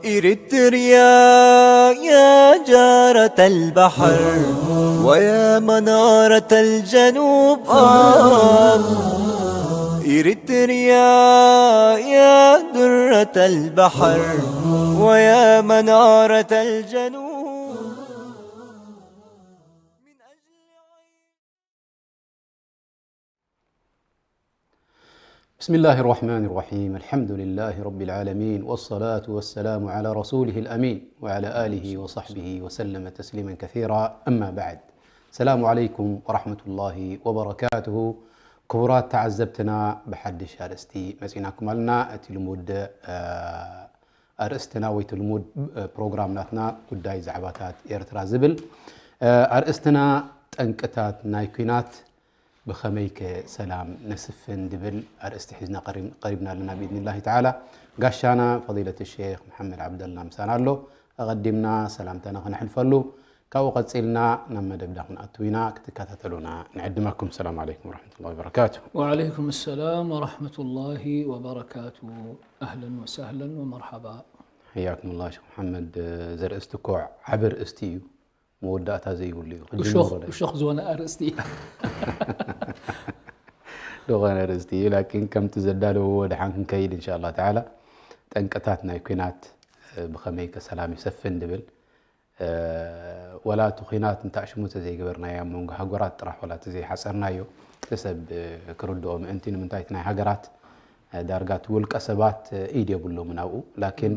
إريتريا يا جارة البحر ويا منارة الجنوب، آه. إريتريا يا درة البحر ويا منارة الجنوب. بسم الله الرحمن الرحيم. الحمد لله رب العالمين، والصلاة والسلام على رسوله الأمين وعلى آله وصحبه وسلم تسليما كثيرا. أما بعد. السلام عليكم ورحمة الله وبركاته. ክቡራት ተዓዘብትና፣ ብሓድሽ ኣርእስቲ መፂናኩም ኣለና። እቲ ልሙድ ኣርእስትና ወይ እቲ ልሙድ ፕሮግራም ናትና ጉዳይ ዛዕባታት ኤርትራ ዝብል ኣርእስትና፣ ጠንቅታት ናይ ኲናት ብኸመይከ ሰላም ነስፍን ዝብል ኣርእስቲ ሒዝና ቀሪብና ኣለና። ብኢድኒላሂ ተዓላ ጋሻና ፈዲለት ሸይኽ መሓመድ ዓብደላ ምሳና ኣሎ። ኣቐዲምና ሰላምታና ክነሕልፈሉ፣ ካብኡ ቀፂልና ናብ መደብና ክንኣቱ ኢና። ክትከታተሉና ንዕድመኩም። ሰላም ዓለይኩም ወረሕመቱላሂ ወበረካቱ። وعليكم السلام ورحمة الله وبركاته. أهلا وسهلا ومرحبا. حياكم الله شيخ محمد. ዘርእስቲ እኮ ዓቢ ርእስቲ እዩ፣ መወዳእታ ዘይብሉ እዩ። ክጅምሮ እሾኽ ዶ? እሾኽ ዝኾነ ኣርእስቲ እዩ። ዝኾነ ርእስቲ እዩ፣ ላኪን ከምቲ ዘዳለውዎ ደሓን ክንከይድ እንሻላ ተዓላ። ጠንቅታት ናይ ኲናት ብኸመይ ከ ሰላም ይሰፍን ድብል፣ ወላ እቲ ኲናት እንታእ ሽሙ ተዘይገበርናዮ፣ ኣብ መንጎ ሃገራት ጥራሕ ወላ ተዘይሓፀርናዮ፣ እቲ ሰብ ክርድኦ ምእንቲ። ንምንታይ እቲ ናይ ሃገራት ዳርጋ እቲ ውልቀ ሰባት ኢድ የብሎምን ኣብኡ፣ ላኪን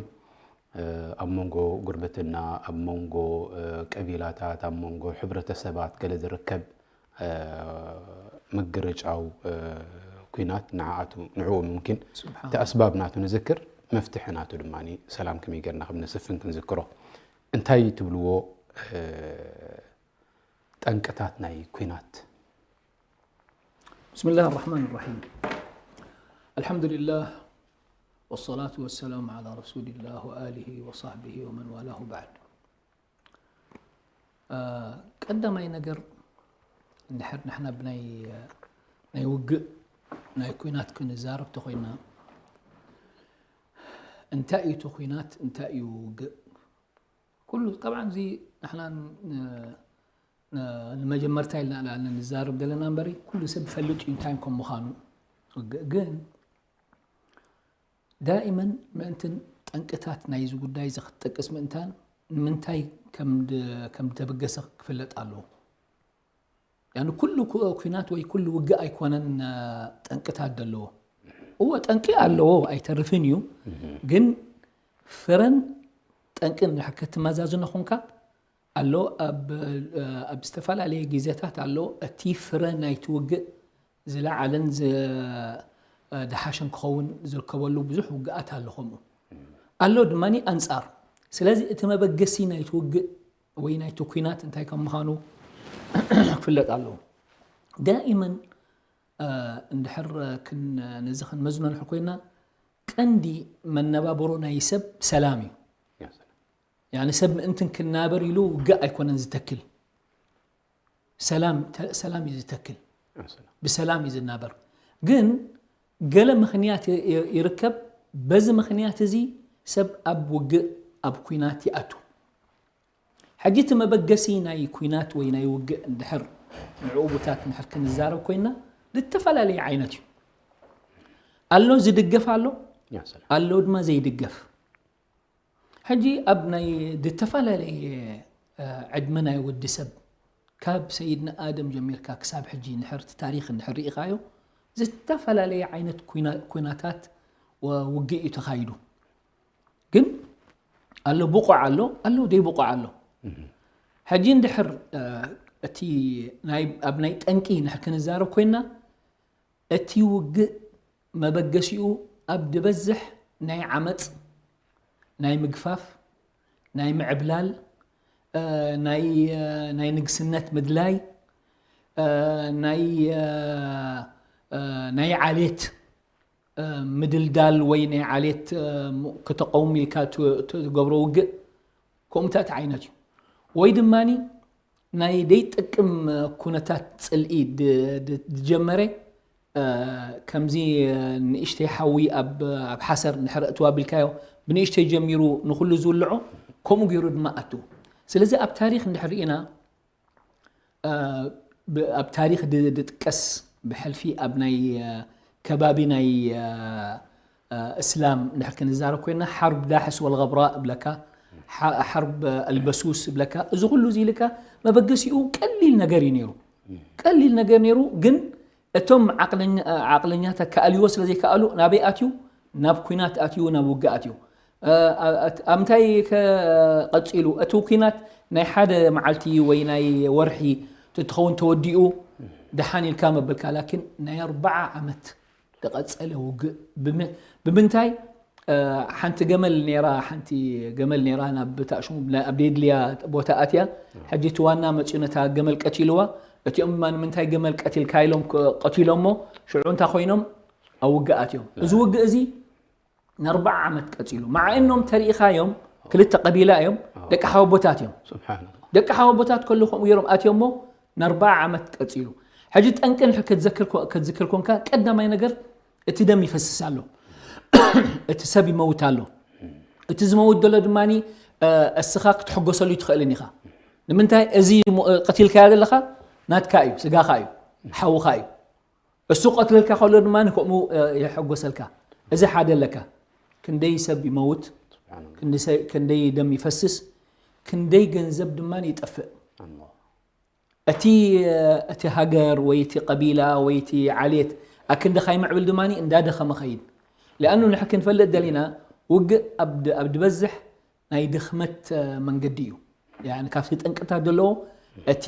ኣብ መንጎ ጉርብትና፣ ኣብ መንጎ ቀቢላታት፣ ኣብ መንጎ ሕብረተሰባት ገለ ዝርከብ ምግርጫው ኲናት ንዓኣቱ ንዕኡ ሙምኪን እቲ ኣስባብ ናቱ ንዝክር፣ መፍትሒ ናቱ ድማ ሰላም ከመይ ጌርና ከም ነስፍን ክንዝክሮ። እንታይ ትብልዎ ጠንቅታት ናይ ኲናት? بسم الله الرحمن الرحيم. الحمد لله والصلاة والسلام على رسول الله وآله وصحبه ومن والاه بعد. ቀዳማይ ነገር፣ እንድሕር ንሕና ብናይ ናይ ውግእ ናይ ኲናት ክንዛረብ ተኾይና፣ እንታይ እዩ እቲ ኲናት፣ እንታይ እዩ ውግእ? ኩሉ ጠብዓን እዚ ንሕና ንመጀመርታ ኢልና ኢና ንዛረብ ዘለና እምበሪ፣ ኩሉ ሰብ ይፈልጥ እዩ እንታይ ከም ምዃኑ። ውግእ ግን ዳኢመን ምእንትን ጠንቅታት ናይዚ ጉዳይ እዚ ክትጠቅስ ምእንታን፣ ንምንታይ ከም ዝተበገሰ ክፍለጥ ኣለዎ። ያኒ ኩሉ ኩ- ኲናት ወይ ኩሉ ውግእ ኣይኮነን ጠንቅታት ዘለዎ። እወ ጠንቂ ኣለዎ ኣይተርፍን እዩ፣ ግን ፍረን ጠንቅን ክትመዛዝኖ ኾንካ ኣሎ ኣብ ኣብ ዝተፈላለየ ግዜታት ኣሎ እቲ ፍረ ናይቲ ውግእ ዝለዓለን ዝ- ደሓሸን ክኸውን ዝርከበሉ ብዙሕ ውግኣት ኣሎ። ከምኡ ኣሎ ድማ ኣንጻር። ስለዚ እቲ መበገሲ ናይቲ ውግእ ወይ ናይቲ ኲናት እንታይ ከም ምዃኑ ክፍለጥ ኣለዎ። ዳኢመን እንድሕር ክን- ነዚ ክንመዝኖ ንሕር ኮይና፣ ቀንዲ መነባብሮ ናይ ሰብ ሰላም እዩ። ያኒ ሰብ ምእንትን ክናበር ኢሉ ውግእ ኣይኮነን ዝተክል፣ ሰላም ተ- ሰላም እዩ ዝተክል። ብሰላም እዩ ዝናበር። ግን ገለ ምኽንያት ይ- ይ- ይርከብ። በዚ ምኽንያት እዚ ሰብ ኣብ ውግእ ኣብ ኲናት ይኣቱ። ሕጂ እቲ መበገሲ ናይ ኲናት ወይ ናይ ውግእ እንድሕር ንዕኡ ቡታት እንድሕር ክንዛረብ ኮይና፣ ዝተፈላለየ ዓይነት እዩ። ኣሎ ዝድገፍ ኣሎ፣ ኣሎ ድማ ዘይድገፍ። ሕጂ ኣብ ናይ ዝተፈላለየ ዕድመ ናይ ወዲ ሰብ ካብ ሰይድና ኣደም ጀሚርካ ክሳብ ሕጂ ንሕርቲ ታሪኽ እንድሕር ርኢኻዮ፣ ዝተፈላለየ ዓይነት ኩና- ኩናታት ውግእ እዩ ተኻይዱ። ግን ኣሎ ብቑዕ ኣሎ፣ ኣሎ ደይ ብቑዕ ኣሎ። ሕጂ እንድሕር እቲ ናይ ኣብ ናይ ጠንቂ ንሕር ክንዛረብ ኮይና፣ እቲ ውግእ መበገሲኡ ኣብ ዝበዝሕ ናይ ዓመፅ፣ ናይ ምግፋፍ፣ ናይ ምዕብላል፣ ናይ ናይ ንግስነት ምድላይ፣ ናይ ናይ ዓሌት ምድልዳል ወይ ናይ ዓሌት ክተቐውም ኢልካ ትገብሮ ውግእ ከምኡታት ዓይነት እዩ። ወይ ድማ ናይ ደይጠቅም ኩነታት ፅልኢ ዝጀመረ ከምዚ ንእሽተይ ሓዊ ኣብ ኣብ ሓሰር እንድሕር እትው ኣቢልካዮ፣ ብንእሽተይ ጀሚሩ ንኹሉ ዝውልዖ፣ ከምኡ ገይሩ ድማ ኣትው። ስለዚ ኣብ ታሪኽ እንድሕር ርኢና፣ ኣብ ታሪኽ ድጥቀስ ብሕልፊ ኣብ ናይ ከባቢ ናይ እስላም እንድሕር ክንዛረብ ኮይና፣ ሓርብ ዳሕስ ወልገብራ እብለካ፣ ሓርብ ኣልበሱስ እብለካ። እዚ ኩሉ እዚ ኢልካ መበገሲኡ ቀሊል ነገር እዩ ነይሩ። ቀሊል ነገር ነይሩ። ግን እቶም ዓቕለኛታት ክኣልይዎ ስለ ዘይከኣሉ፣ ናበይ ኣትዩ? ናብ ኲናት ኣትዩ፣ ናብ ውግእ ኣትዩ። ኣብ ምንታይ ቀፂሉ? እቲ ኲናት ናይ ሓደ መዓልቲ ወይ ናይ ወርሒ ትትኸውን ተወዲኡ፣ ደሓን ኢልካ መበልካ። ላኪን ናይ ኣርባዓ ዓመት ዝቐፀለ ውግእ። ብምንታይ? ሓንቲ ገመል ነራ ሓንቲ ገመል ነራ ናብ ታእሽሙ ኣብ ደድልያ ቦታ ኣትያ። ሕጂ እቲ ዋና መፅኡ ነታ ገመል ቀቲልዋ። እቲኦም ድማ ንምንታይ ገመል ቀቲልካ ኢሎም ቀቲሎሞ፣ ሽዑ እንታይ ኮይኖም? ኣብ ውግእ ኣትዮም። እዚ ውግእ እዚ ንኣርባዓ ዓመት ቀፂሉ። መዓ እኖም ተሪኢኻዮም ክልተ ቀቢላ እዮም። ደቂ ሓወቦታት እዮም። ደቂ ሓወቦታት ከሎ ከምኡ ገይሮም ኣትዮም እሞ ንኣርባዓ ዓመት ቀፂሉ። ሕጂ ጠንቂ ክትዝክር ኮንካ ቀዳማይ ነገር እቲ ደም ይፈስስ ኣሎ። እቲ ሰብ ይመውት ኣሎ። እቲ ዝመውት ዘሎ ድማ እስኻ ክትሕጎሰሉ ይትኽእልን ኢኻ። ንምንታይ? እዚ ቀቲልካዮ ዘለኻ ናትካ እዩ፣ ስጋኻ እዩ፣ ሓውኻ እዩ። እሱ ቀትለልካ ከሎ ድማ ከምኡ የሐጎሰልካ። እዚ ሓደ ኣለካ። ክንደይ ሰብ ይመውት፣ ክንደይ ደም ይፈስስ፣ ክንደይ ገንዘብ ድማ ይጠፍእ። እቲ እቲ ሃገር ወይ እቲ ቀቢላ ወይ እቲ ዓሌት ኣክንዲ ካይምዕብል ድማ እንዳደኸመ ኸይድ። ሊኣኑ ንሕ ክንፈልጥ ደሊና ውግእ ኣብ ድበዝሕ ናይ ድኽመት መንገዲ እዩ። ካብቲ ጠንቅታት ዘለዎ እቲ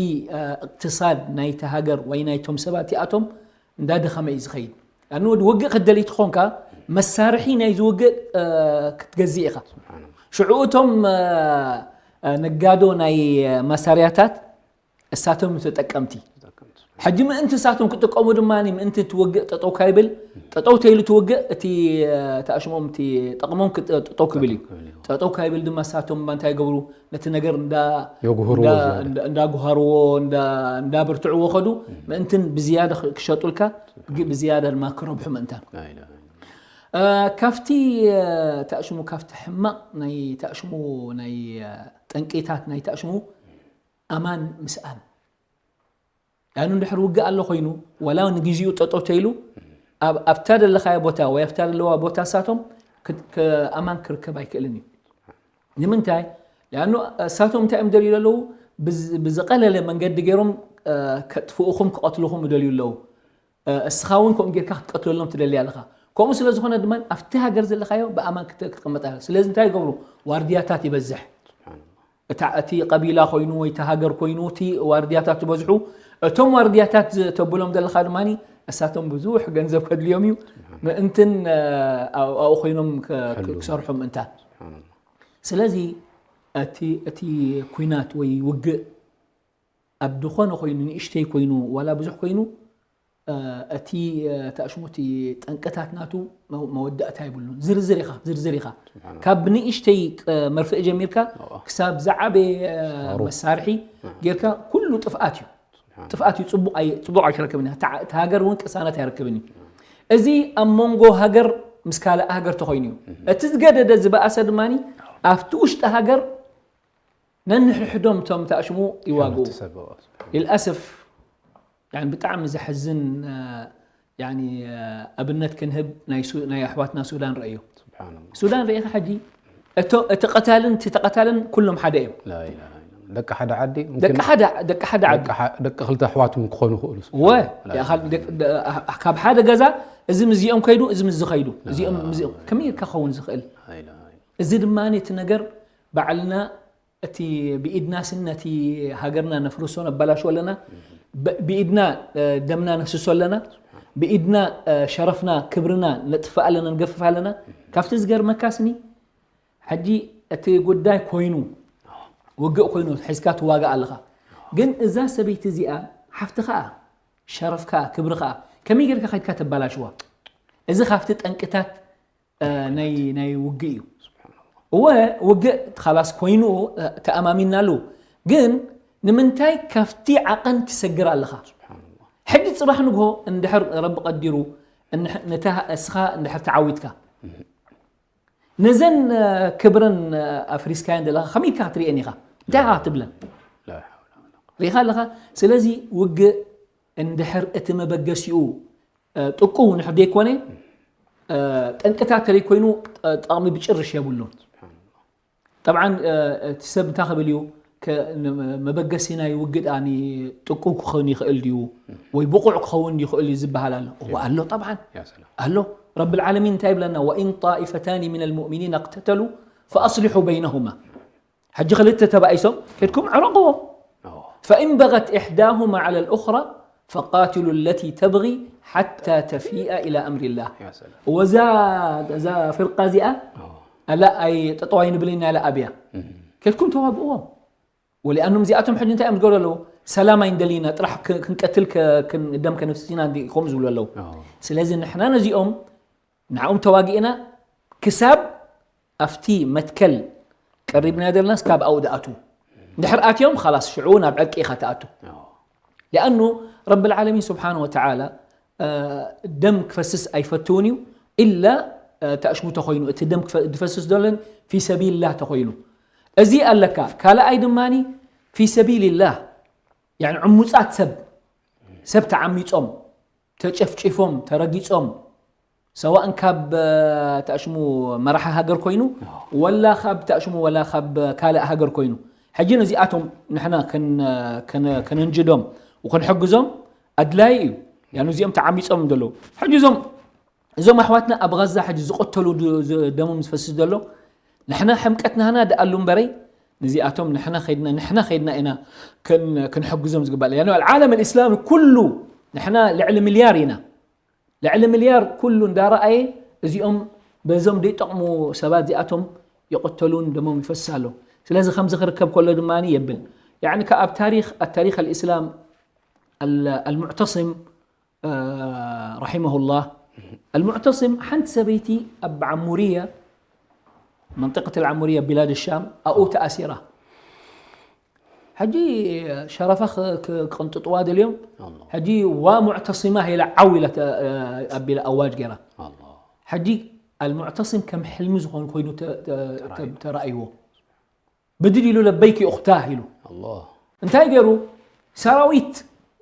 እቅትሳድ ናይቲ ሃገር ወይ ናይቶም ሰባት እቲኣቶም እንዳደኸመ እዩ ዝኸይድ። ኣኑ ውግእ ክትደሊ ትኾንካ መሳርሒ ናይ ዝውግእ ክትገዝእ ኢኻ። ሽዑ እቶም ነጋዶ ናይ መሳርያታት እሳቶም ተጠቀምቲ። ሕጂ ምእንቲ እሳቶም ክጥቀሙ ድማ ምእንቲ ትውግእ ጠጠው ካይብል፣ ጠጠው ተይሉ ትውግእ እቲ ተኣሽሞም እቲ ጠቕሞም ጠጠው ክብል እዩ። ጠጠው ካይብል ድማ እሳቶም እንታይ ገብሩ? ነቲ ነገር እንዳጉሃርዎ እንዳብርትዕዎ ኸዱ። ምእንትን ብዝያዳ ክሸጡልካ ብዝያዳ ድማ ክረብሑ ምእንታን። ካብቲ ተኣሽሙ ካብቲ ሕማቕ ናይ ተኣሽሙ ናይ ጠንቂታት ናይ ተኣሽሙ ኣማን ምስኣን። ያኑ እንድሕር ውግእ ኣሎ ኮይኑ፣ ወላ ንግዜኡ ጠጠው ተይሉ፣ ኣብታ ዘለኻዮ ቦታ ወይ ኣብታ ዘለዋ ቦታ እሳቶም ኣማን ክርከብ ኣይክእልን እዩ። ንምንታይ? ሊኣኑ እሳቶም እንታይ እዮም ደልዩ ዘለዉ? ብዝቐለለ መንገዲ ገይሮም ከጥፍኡኹም ክቐትልኹም ይደልዩ ኣለዉ። እስኻ እውን ከምኡ ጌርካ ክትቀትለሎም ትደሊ ኣለኻ። ከምኡ ስለ ዝኾነ ድማ ኣብቲ ሃገር ዘለኻዮ ብኣማን ክትቅመጥ ኣለ። ስለዚ እንታይ ይገብሩ? ዋርድያታት ይበዝሕ። እቲ ቀቢላ ኮይኑ ወይ እቲ ሃገር ኮይኑ እቲ ዋርድያታት ዝበዝሑ። እቶም ዋርድያታት ተብሎም ዘለኻ ድማ እሳቶም ብዙሕ ገንዘብ ከድልዮም እዩ። ምእንትን ኣብኡ ኮይኖም ክሰርሑ ምእንታን። ስለዚ እቲ ኩናት ወይ ውግእ ኣብ ዝኾነ ኮይኑ ንእሽተይ ኮይኑ ዋላ ብዙሕ ኮይኑ እቲ ተኣሽሙ እቲ ጠንቅታት ናቱ መወዳእታ ይብሉን። ዝርዝር ኢኻ ዝርዝር ኢኻ ካብ ንእሽተይ መርፍእ ጀሚርካ ክሳብ ዝዓበየ መሳርሒ ጌርካ ኩሉ ጥፍኣት እዩ። ጥፍኣት እዩ። ፅቡቕ ኣይትረክብን። እቲ ሃገር እውን ቅሳነት ኣይረክብን እዩ። እዚ ኣብ መንጎ ሃገር ምስ ካልእ ሃገር ተኮይኑ እዩ። እቲ ዝገደደ ዝበኣሰ ድማ ኣብቲ ውሽጢ ሃገር ነንሕድሕዶም እቶም ተኣሽሙ ይዋግኡ። ልልኣስፍ ብጣዕሚ ዘሕዝን ኣብነት ክንህብ ናይ ኣሕዋትና ሱዳን ረእዮ። ሱዳን ርኢኻ ሕጂ እቲ ቀታልን እቲ ተቐታልን ኩሎም ሓደ እዮም። ደቂ ሓደ ዓዲ ደቂ ሓደ ዓዲ ደቂ ክልተ ኣሕዋት ክኾኑ ይኽእሉ። ካብ ሓደ ገዛ እዚ ምዚኦም ከይዱ እዚ ምዚ ከይዱ እዚኦም ከመይ ኢልካ ክኸውን ዝኽእል? እዚ ድማ እቲ ነገር ባዕልና እቲ ብኢድና ስን ነቲ ሃገርና ነፍርሶ ነባላሽዎ ኣለና። ብኢድና ደምና ነፍስሶ ኣለና። ብኢድና ሸረፍና ክብርና ነጥፍእ ኣለና ንገፍፍ ኣለና። ካብቲ ዝገርመካ ስኒ ሕጂ እቲ ጉዳይ ኮይኑ ውግእ ኮይኑ ሒዝካ ትዋጋእ ኣለኻ። ግን እዛ ሰበይቲ እዚኣ ሓፍትኻ ሸረፍካ ክብርኻ ከመይ ጌርካ ከድካ ተባላሽዋ? እዚ ካብቲ ጠንቅታት ናይ ውግእ እዩ። እወ ውግእ ካላስ ኮይኑ ተኣማሚናሉ። ግን ንምንታይ ካብቲ ዓቐን ትሰግር ኣለኻ? ሕጂ ጽባሕ ንግሆ እንድሕር ረቢ ቀዲሩ፣ እንሕ-፣ ነታ እስኻ እንድሕር ተዓዊትካ፣ ነዘን፣ እ፣ ክብረን፣ እ፣ ኣፍሪስካየን ዘለኻ ከመይ ኢልካ ክትርእየን ኢኻ? እንታይ ኢኻ ክትብለን? ላ ሓውላ ወላ ቁወተ። ርኢኻ ኣለኻ? ስለዚ ውግእ እንድሕር እቲ መበገሲኡ፣ እ፣ ጥቁው እንድሕር ዘይኮነ፣ እ፣ ጠንቅታት ተለይኮይኑ፣ ጥ-፣ ጠቕሚ ብጭርሽ የብሉን። ስብሓንላህ። ጠብዓን፣ እ፣ እቲ ሰብ እንታይ ክብል እዩ? ከ-፣ ን-፣ መበገሲ ናይ ውግእ ደኣ ኒ-፣ ጥቁው ክኸውን ይኽእል ድዩ? ወይ ብቑዕ ክኸውን ይኽእል እዩ ዝበሃል ኣሎ። እወ፣ ያ። ኣሎ፣ ጠብዓን። ያ ሰላም። ኣሎ። ረብል ዓለሚን እንታይ ይብለና? "ወኢን ጣኢፈታኒ ሚነል ሙእሚኒን እቅተተሉ ፈኣስሊሑ በይነሁማ።" ሕጂ ክልተ ተባኢሶም፣ ከድኩም ዕረቕዎም። ኦ። "ፈኢን በገት ኢሕዳሁማ ዓለል ኡኽራ ፈቃትሉ ለቲ ተብጊ ሓታ ተፊኣ ኢላ ኣምሪላህ።" ያ ሰላም። ወዛ፣ እዛ ፍርቃ እዚኣ፣ ኦ። ኣላ ኣይ ጠጠው ኣይንብልን ኢና፣ ኣላ ኣብያ። እም። ከድኩም ተዋግእዎም። ወሊኣኖም እዚኣቶም ሕጂ እንታይ እዮም ዝገብሩ ኣለዉ? ሰላም ኣይንደልይና፣ ጥራሕ ክ-፣ ክንቀትል ከ-፣ ክን-፣ ደም ከነፍስስ ኢና እንዲ-፣ ከምኡ ዝብሉ ኣለዉ። ኦ። ስለዚ ንሕና ነዚኦም፣ ንዕኦም ተዋጊእና ክሳብ ኣብቲ መትከል ቀሪብና ዘለናስ ካብ ኣብኡ ድኣትዉ። እንድሕር ኣትዮም፣ ኻላስ ሽዑ ናብ ዕርቂ ኢኻ ትኣቱ። ኦ። ሊኣኑ ረብል ዓለሚን ስብሓነ ወተዓላ፣ እ፣ ደም ክፈስስ ኣይፈትውን እዩ፣ ኢላ፣ እ፣ ተኣሽሙ ተኾይኑ፣ እቲ ደም ክፈ-፣ ዝፈስስ ዘሎን ፊ ሰቢልላህ ተኾይኑ። እዚ ኣለካ። ካልኣይ ድማኒ ፊ ሰቢልላህ፣ ያኒ ዕሙጻት ሰብ፣ ሰብ ተዓሚጾም፣ ተጨፍጪፎም፣ ተረጊጾም፣ ሰዋእን ካብ፣ እ፣ ተኣሽሙ መራሒ ሃገር ኮይኑ፣ ኣዎ። ወላ ካብ ተኣሽሙ ወላ ካብ ካልእ ሃገር ኮይኑ። ሕጂ ነዚኣቶም ንሕና ከን-፣ ከን-፣ ከነንጅዶም ወክንሕግዞም ኣድላዪ እዩ። ያኑ እዚኦም ተዓሚጾም ዘለዉ። ሕጂ እዞም፣ እዞም ኣሕዋትና ኣብ ጋዛ ሕጂ ዝቐተሉ ድ-፣ ዝ-፣ ደሞም ዝፈስስ ዘሎ፣ ንሕና ሕምቀት ናህና ደኣሉ እምበረይ፣ ነዚኣቶም ንሕና ኸይድና፣ ንሕና ኸይድና ኢና ከን-፣ ክንሕግዞም ዝግባእ። ያኑ ኣልዓለም ኣልእስላሚ ኩሉ፣ ንሕና ልዕሊ ሚልያር ኢና። ልዕሊ ሚልያር ኩሉ እንዳረኣየ፣ እዚኦም በዞም ዘይጠቕሙ ሰባት እዚኣቶም ይቕተሉን ደሞም ይፈስስ ኣሎ። ስለዚ ከምዚ ክርከብ ከሎ ድማ የብል። ያዕኒ ከ ኣብ ታሪኽ፣ ኣታሪኽ ኣልእስላም ኣል-፣ ኣልሙዕተስም፣ እ፣ ረሒመሁላህ፣ ኣልሙዕተስም ሓንቲ ሰበይቲ ኣብ ዓሙርያ፣ መንጠቀት ኣልዓሙርያ ቢላድ ሻም፣ ኣብኡ ተኣሲራ። ሕጂ ሸረፋ ክ-፣ ክ-፣ ክቕንጥጥዋ ደልዮም። ኣላህ። ሕጂ ዋ ሙዕተሲማ ኢላ ዓው ኢላ ተ-፣ ኣቢላ ኣዋጅ ገይራ። ኣላህ። ሕጂ ኣልሙዕተሲም ከም ሕልሚ ዝኾን ኮይኑ ተ-፣ ተ-፣ ተ-፣ ተራእይዎ። ብድድ ኢሉ ለበይኪ ኡኽታህ ኢሉ። ኣላህ። እንታይ ገይሩ? ሰራዊት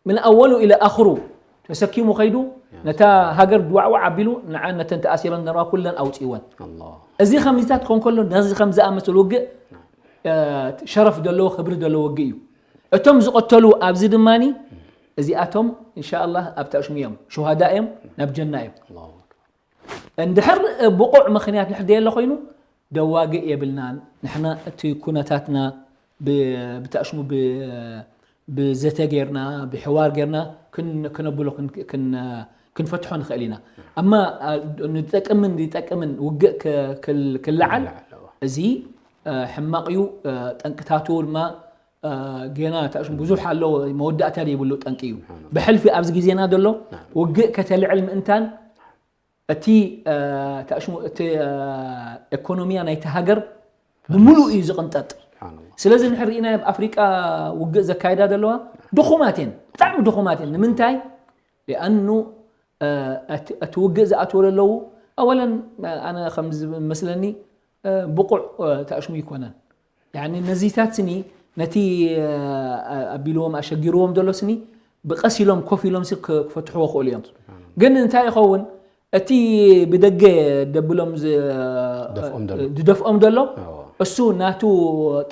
ምን ኣወሉ ኢለ ኣኽሩ ተሰኪሙ ኸይዱ፣ ያ። ነታ ሃገር ድዋዕዋዕ ኣቢሉ፣ ንዓን ነተን ተኣሲረን ነርዋ ኩለን ኣውጺእወን። ኣላህ። እዚ ከምዚታት ክኾን ከሎ፣ ነዚ ከም ዝኣመሰሉ ውግእ፣ እ፣ ሸረፍ ዘለዎ፣ ክብሪ ዘለዎ ውግእ እዩ። እቶም ዝቐተሉ ኣብዚ ድማኒ፣ እዚኣቶም ኢንሻኣላህ ኣብ ተኣሽሙ እዮም፣ ሹሃዳ እዮም፣ ናብ ጀና እዮም። ኣላሁ ኣክበር። እንድሕር ብቑዕ ምኽንያት ንሕር ደየለ ኮይኑ፣ ደዋግእ የብልናን። ንሕና እቲ ኩነታትና ብ-፣ ብተኣሽሙ ብ-፣ ብዘተ ጌርና፣ ብሕዋር ጌርና ክን-፣ ክነብሎ ክን-፣ ክን-፣ ክንፈትሖ ንኽእል ኢና። ኣማ፣ ኣ፣ ንጠቅምን ዘይጠቅምን ውግእ ክ-፣ ክል-፣ ክለዓል፣ ክለዓል፣ ኣዎ። እዚ፣ እ፣ ሕማቕ እዩ። እ፣ ጠንቅታቱ ድማ፣ እ፣ ጌና ተኣሽሙ ብዙሕ ኣለዎ። መወዳእታ ዘይብሉ ጠንቂ እዩ። ስብሓንላህ። ብሕልፊ ኣብዚ ግዜና ዘሎ ናም። ውግእ ከተልዕል ምእንታን እቲ፣ እ፣ ተኣሽሙ፣ እቲ፣ እ፣ ኢኮኖሚያ ናይቲ ሃገር ብምሉእ እዩ ዝቕንጠጥ። ስብሓንላህ። ስለዚ ንሕር ርኢና ኣብ ኣፍሪቃ ውግእ ዘካይዳ ዘለዋ ድኹማት እየን፣ ብጣዕሚ ድኹማት እየን። ንምንታይ? ሊኣኑ፣ እ፣ እቲ፣ እቲ ውግእ ዝኣትዎ ዘለዉ፣ ኣወለን፣ እ፣ ኣነ ከም ዝመስለኒ፣ እ፣ ብቑዕ፣ እ፣ ተኣሽሙ ይኮነን። ያኒ ነዚታት ስኒ ነቲ፣ እ፣ ኣቢልዎም ኣሸጊርዎም ዘሎ ስኒ ብቐስ ኢሎም ኮፍ ኢሎም ሲ ክ-፣ ክፈትሕዎ ክእሉ እዮም። ስብሓንላህ። ግን እንታይ ይኸውን? እቲ ብደገ ደብሎም ዝ-፣ ደፍኦም ዘሎ። ዝደፍኦም ዘሎ፣ ኣዎ። እሱ ናቱ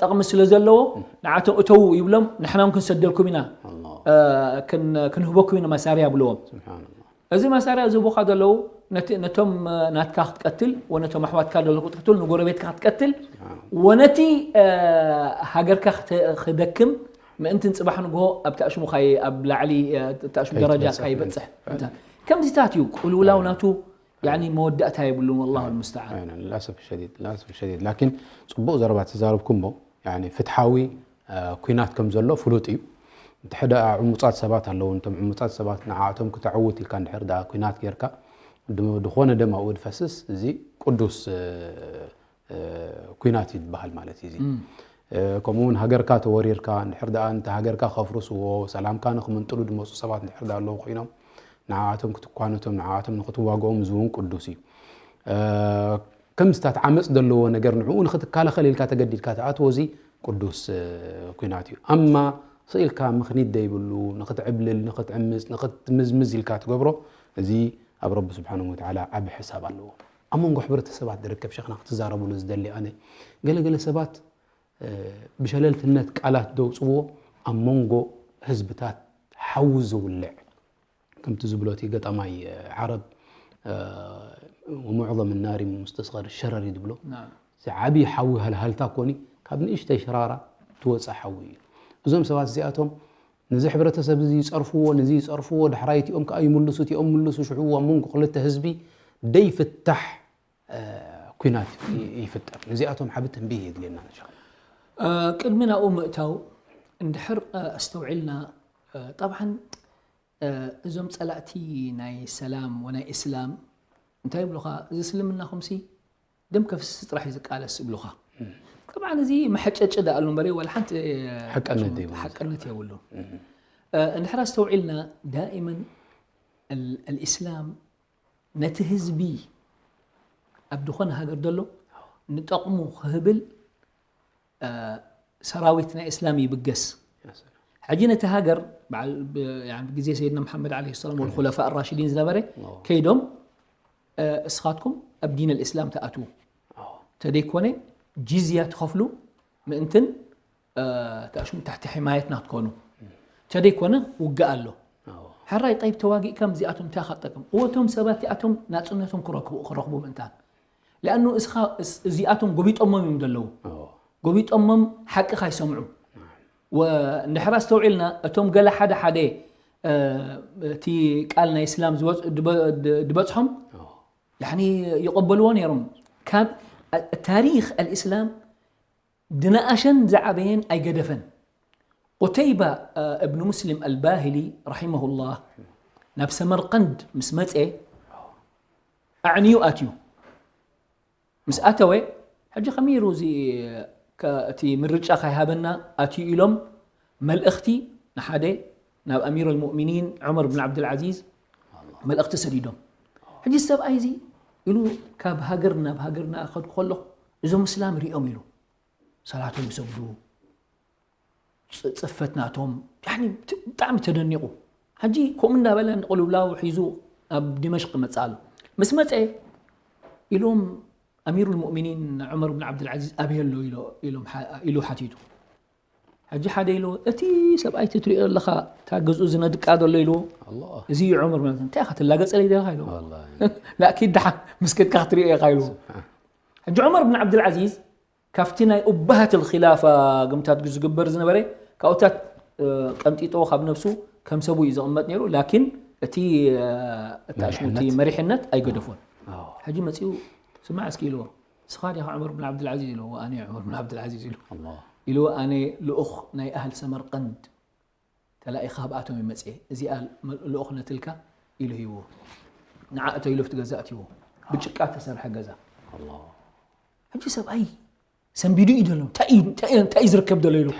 ጠቕሚ ስለ ዘለዎ፣ ንዓቶም እተዉ ይብሎም፣ ንሕና እውን ክንሰደልኩም ኢና፣ ኣላህ። እ፣ ክን-፣ ክንህበኩም ኢና መሳርያ ይብልዎም። ስብሓንላህ። እዚ መሳርያ ዝህቡኻ ዘለዉ፣ ነቲ፣ ነቶም፣ እ፣ ናትካ ክትቀትል፣ ወነቶም ኣሕዋትካ ዘለዉ ክትቀትል፣ ንጎረቤትካ ክትቀትል፣ ስብሓንላህ። ወነቲ፣ እ፣ ሃገርካ ክተ-፣ ክደክም፣ ምእንትን ጽባሕ ንግሆ ኣብ ተኣሽሙኻይ፣ ኣብ ላዕሊ፣ እ፣ ተኣሽሙ ደረጃ ከይትበጽሕ። ከይበጽሕ። ከምዚታት እዩ፣ ቅልውላው ናቱ ያኒ መወዳእታ የብሉን፣ ወላሁ ልሙስተዓን። ኣይነ፣ ልልኣሰፍ ሸዲድ፣ ልልኣሰፍ ሸዲድ። ላኪን ጽቡቕ ዘረባ ተዛረብኩሞ፣ ያኒ ፍትሓዊ፣ እ፣ ኲናት ከም ዘሎ ፍሉጥ እዩ። እንተ ሕደ ዕሙጻት ሰባት ኣለዉ፣ እንቶም ዕሙጻት ሰባት ንዓኣቶም ክተዕውት ኢልካ እንድሕር ደኣ ኲናት ጌርካ፣ ድ-፣ ድኾነ ደም ኣብኡ ድፈስስ፣ እዚ ቅዱስ፣ እ፣ እ፣ ኲናት እዩ ዝበሃል ማለት እዩ እዚ። እም። ከምኡ እውን ሃገርካ ተወሪርካ እንድሕር ደኣ፣ እንተ ሃገርካ ከፍርስዎ፣ ሰላምካ ንክምንጥሉ ድመፁ ሰባት እንድሕር ደኣ ኣለዉ ኮይኖም፣ ንዓኣቶም ክትኳነቶም፣ ንዓኣቶም ንክትዋግኦም፣ እዚ እውን ቅዱስ እዩ። ከምስታት ዓመፅ ዘለዎ ነገር ንዕኡ ንክትከላኸል ኢልካ ተገዲድካ ትኣትዎ፣ እዚ ቅዱስ ኩናት እዩ። ኣማ ስኢልካ ምኽኒት ዘይብሉ፣ ንክትዕብልል፣ ንክትዕምፅ፣ ንክትምዝምዝ ኢልካ ትገብሮ፣ እዚ ኣብ ረቢ ስብሓን ወተዓላ ዓብ ሕሳብ ኣለዎ። ኣብ መንጎ ሕብረተሰባት ዝርከብ ሸኽና ክትዛረብሉ ዝደሊ ኣነ፣ ገለገለ ሰባት ብሸለልትነት ቃላት ደውፅዎ፣ ኣብ መንጎ ህዝብታት ሓዊ ዝውልዕ፣ ከምቲ ዝብሎ እቲ ገጣማይ ዓረብ፣ ወሙዕظም ናሪ ሙስተስኸር ሸረሪ ዝብሎ፣ እዚ ዓብዪ ሓዊ ሃልሃልታ ኮኒ ካብ ንእሽተይ ሽራራ ትወፅእ ሓዊ እዩ። እዞም ሰባት እዚኣቶም ነዚ ሕብረተሰብ እዚ ይፀርፍዎ፣ ነዚ ይፀርፍዎ፣ ዳሕራይ እቲኦም ከዓ ይምልሱ፣ እቲኦም ምልሱ፣ ሽዑ ኣብ መንጎ ክልተ ህዝቢ ደይፍታሕ ኩናት ይፍጠር። ነዚኣቶም ዓቢ ተንቢህ የድልየና። ቅድሚ ናብኡ ምእታው እንድሕር ኣስተውዒልና፣ ጠብዓን እዞም ጸላእቲ ናይ ሰላም ወናይ እስላም እንታይ ይብሉኻ? እዚ እስልምናኹምሲ ደም ከፍስስ ጥራሕ እዩ ዝቃለስ ይብሉኻ። ጠብዓን እዚ መሐጨጭ ደኣ ኣሎ እምበር ዋላ ሓንቲ ሓቀነት ዘይብሉ። ሓቀነት የብሉን። እንድሕር ኣስተውዒልና ዳኢመን ኣልእስላም ነቲ ህዝቢ ኣብ ዝኾነ ሃገር ዘሎ ንጠቕሙ ክህብል ሰራዊት ናይ እስላም ይብገስ። ሕጂ ነቲ ሃገር በዓል ብ- ያኒ ብግዜ ሰይድና መሓመድ ዓለይሂ ሰላም ወልኹለፋእ ራሽዲን ዝነበረ ከይዶም እስኻትኩም ኣብ ዲን ኣልእስላም ትኣትዉ ተደይኮነ ጂዝያ ትኸፍሉ ምእንትን ተሽሙ ትሕቲ ሕማየትና ክትኮኑ ተደይኮነ ውግእ ኣሎ። ሕራይ ጠይብ ተዋጊእካ እዚኣቶም እንታይ ኢኻ ትጠቅም? እወቶም ሰባት እቲኣቶም ናፅነቶም ክረክቡ ክረኽቡ ምእንታን ለኣኑ እስኻ እዚኣቶም ጎቢጦሞም እዮም ዘለዉ። ጎቢጦሞም ሓቂ ካይሰምዑ። እንድሕር ኣስተውዒልና እቶም ገለ ሓደ ሓደ እቲ ቃል ናይ እስላም ዝበፅሖም ይቐበልዎ ነይሮም። ካብ ታሪክ ኣልእስላም ድነኣሸን ዝዓበየን ኣይገደፈን። ቁተይባ እብን ሙስሊም ኣልባሂሊ ረሒመሁላህ ናብ ሰመርቀንድ ምስ መፀ ኣዕንዩ ኣትዩ። ምስ ኣተወ ሕጂ ከመይ ኢሉ እዚ እቲ ምርጫ ካይሃበና ኣትዩ ኢሎም መልእኽቲ ንሓደ ናብ ኣሚር ኣልሙእሚኒን ዑመር ብን ዓብድልዓዚዝ መልእኽቲ ሰዲዶም። ሕጂ ሰብኣይ እዚ ኢሉ ካብ ሃገር ናብ ሃገር እናኸድኩ ከለኹ እዞም እስላም ሪኦም ኢሉ ሰላቶም ይሰግዱ፣ ጽፈት ናቶም ብጣዕሚ ተደኒቑ። ሕጂ ከምኡ እንዳበለ ንቕልውላው ሒዙ ኣብ ዲመሽቅ መጽእ ኣሎ። ምስ መጸ ኢሎም ኣሚሩ ልሙእሚኒን ዑመር ብን ዓብድልዓዚዝ ኣበይ ኣሎ ኢሉ ሓቲቱ። ሕጂ ሓደ ኢሉ እቲ ሰብኣይ ትሪኦ ኣለኻ እታ ገዝኡ ዝነድቃ ዘሎ ኢሉ እዚ እዩ ዑመር ብን እንታይ ኢኻ ትላገጸለይ ደለኻ ኢሉ ላኪድ ደሓን ምስ ከድካ ክትሪኦ ኢኻ ኢሉ። ሕጂ ዑመር ብን ዓብድልዓዚዝ ካብቲ ናይ ኡባሃት ልኪላፋ ግምታት ዝግበር ዝነበረ ካብኡታት ቀንጢጦ ካብ ነብሱ ከም ሰቡ እዩ ዘቕመጥ ነይሩ። ላኪን እቲ ታሽሙቲ መሪሕነት ኣይገደፎን። ሕጂ መፂኡ ስማዕ እስኪ ኢልዎ ስኻ ዲኻ ዑመር ብን ዓብድልዓዚዝ ኢልዎ ኣነ ዑመር ብን ዓብድልዓዚዝ ኢሉ ኢልዎ ኣነ ልኡኽ ናይ ኣህል ሰመርቀንድ ተላኢኻ ኣብኣቶም ይመፅእ እዚኣ ልኡኽ ነትልካ ኢሉ ሂብዎ። ንዓ እተይሉ ኣብቲ ገዛ ኣትይዎ ብጭቃ ተሰርሐ ገዛ። ሕጂ ሰብኣይ ሰንቢዱ እዩ ዘሎ እንታይ እዩ ዝርከብ ዘሎ ኢሉ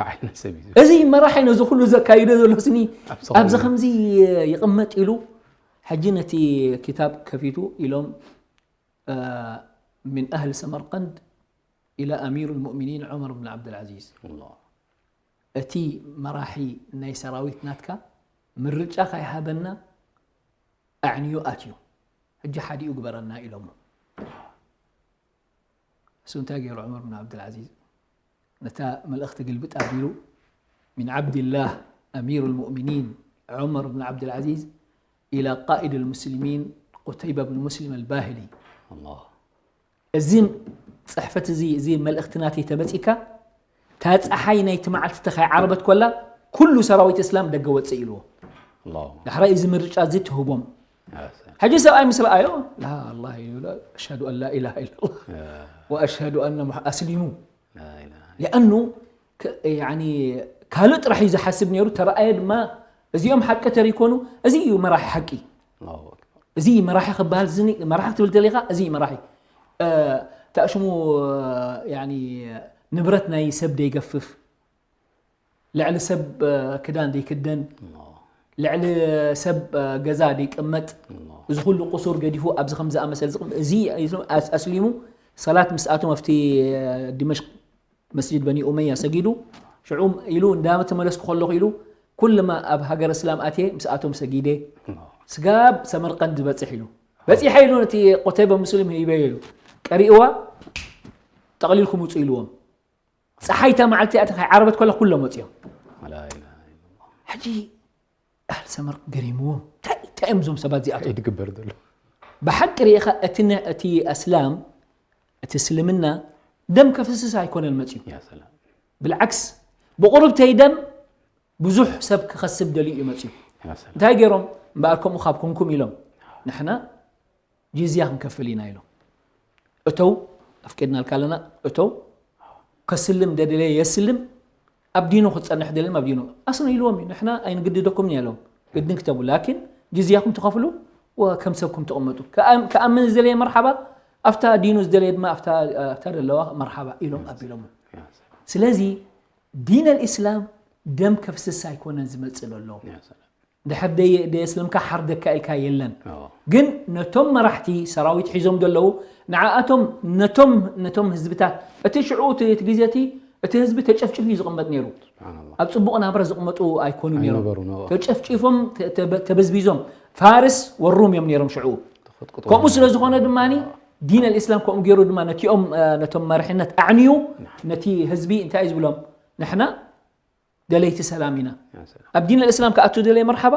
እዚ መራሒ ነዚ ኩሉ ዘካይዶ ዘሎ ስኒ ኣብዚ ከምዚ ይቕመጥ ኢሉ ሕጂ ነቲ ክታብ ከፊቱ ኢሎም من أهل سمرقند إلى أمير المؤمنين عمر بن عبد العزيز እቲ መራሒ ናይ ሰራዊት ናትካ ምርጫ ካይሃበና ኣዕንዩ ኣትዩ ሕጂ ሓዲኡ ግበረና ኢሎሞ። እሱ እንታይ ገይሩ ዑመር ብን ዓብድልዓዚዝ ነታ መልእኽቲ ግልብጥ ኣቢሉ من عبد الله أمير المؤمنين عمر بن عبد العزيز إلى قائد المسلمين قتيبة بن مسلم الباهلي እዚ ፅሕፈት እዚ እዚ መልእኽቲ ናተይ ተመፂካ እታ ፀሓይ ናይቲ መዓልቲ ተኻይ ዓረበት ኮላ ኩሉ ሰራዊት እስላም ደገ ወፅእ ኢልዎ። ዳሕራይ እዚ ምርጫ እዚ ትህቦም። ሕጂ ሰብኣይ ምስ ረኣዮ ላ ላ أشهد أن لا إله إلا الله وأشهد أن أسلموا لأنه ካልእ ጥራሕ እዩ ዝሓስብ ነይሩ። ተረኣየ ድማ እዚኦም ሓቂ ተሪኮኑ እዚ እዩ መራሒ ሓቂ። እዚ መራሒ ክበሃል መራሒ ክትብል ተሊኻ እዚ መራሒ ተእሽሙ ያኒ ንብረት ናይ ሰብ ደይገፍፍ፣ ልዕሊ ሰብ ክዳን ደይክደን፣ ልዕሊ ሰብ ገዛ ደይቅመጥ፣ እዚ ኩሉ ቁሱር ገዲፉ ኣብዚ ከም ዝኣመሰል እዚ ኣስሊሙ ሰላት ምስ ኣቶም ኣብቲ ዲመሽቅ መስጂድ በኒ ኡመያ ሰጊዱ ሽዑ ኢሉ እንዳተመለስኩ ከለኹ ኢሉ ኩልማ ኣብ ሃገር እስላም ኣትየ ምስኣቶም ሰጊደ ስጋብ ሰመርቀንድ ዝበፅሕ ኢሉ በፂሐ ኢሉ ነቲ ቆተይበ ሙስሊም ሂበዮ ኢሉ ቀሪእዋ ጠቕሊልኩም ውፁ ኢልዎም። ፀሓይታ መዓልቲ ኣቲ ዓረበት ከሎ ኩሎም ወፂኦም። ሕጂ ኣህል ሰመር ገሪምዎም እንታይ እዮም እዞም ሰባት እዚኣቶም? ይትግበር ዘሎ ብሓቂ ርኢኻ እቲ ኣስላም እቲ እስልምና ደም ከፍስስ ኣይኮነን መፅዩ። ብልዓክስ ብቁርብተይ ደም ብዙሕ ሰብ ክኸስብ ደልዩ እዩ መፅዩ። እንታይ ገይሮም እምበኣር ከምኡ ካብ ኮንኩም ኢሎም ንሕና ጂዝያ ክንከፍል ኢና ኢሎም። እተው ኣፍቂድናልካ ኣለና እተው ከስልም ደደለየ የስልም ኣብ ዲኑ ክፀንሕ ደልም ኣብ ዲኑ ኣስኖ ኢልዎም እዩ። ንሕና ኣይንግድደኩም ያለዎም ግድን ክተቡ ላኪን ጅዝያኩም ትኸፍሉ ወከም ሰብኩም ትቕመጡ ክኣምን ዝደለየ መርሓባ ኣብታ ዲኑ ዝደለየ ድማ ኣብታ ዘለዋ መርሓባ ኢሎም ኣቢሎም። ስለዚ ዲን ኣልእስላም ደም ከፍስስ ኣይኮነን ዝመፅእ ዘሎ። ድሕር ደየስልምካ ሓርደካ ኢልካ የለን። ግን ነቶም መራሕቲ ሰራዊት ሒዞም ዘለዉ ንዓኣቶም ነቶም ነቶም ህዝብታት እቲ ሽዑ እቲ ግዜ እቲ እቲ ህዝቢ ተጨፍጭፉ እዩ ዝቕመጥ ነይሩ። ኣብ ፅቡቕ ናብራ ዝቕመጡ ኣይኮኑ ነይሮም። ተጨፍጭፎም ተበዝቢዞም ፋርስ ወሩም እዮም ነይሮም ሽዑ። ከምኡ ስለ ዝኾነ ድማ ዲን ኣልእስላም ከምኡ ገይሩ ድማ ነቲኦም ነቶም መርሕነት ኣዕንዩ ነቲ ህዝቢ እንታይ እዩ ዝብሎም ንሕና ደለይቲ ሰላም ኢና። ኣብ ዲን ኣልእስላም ክኣቱ ደለየ መርሓባ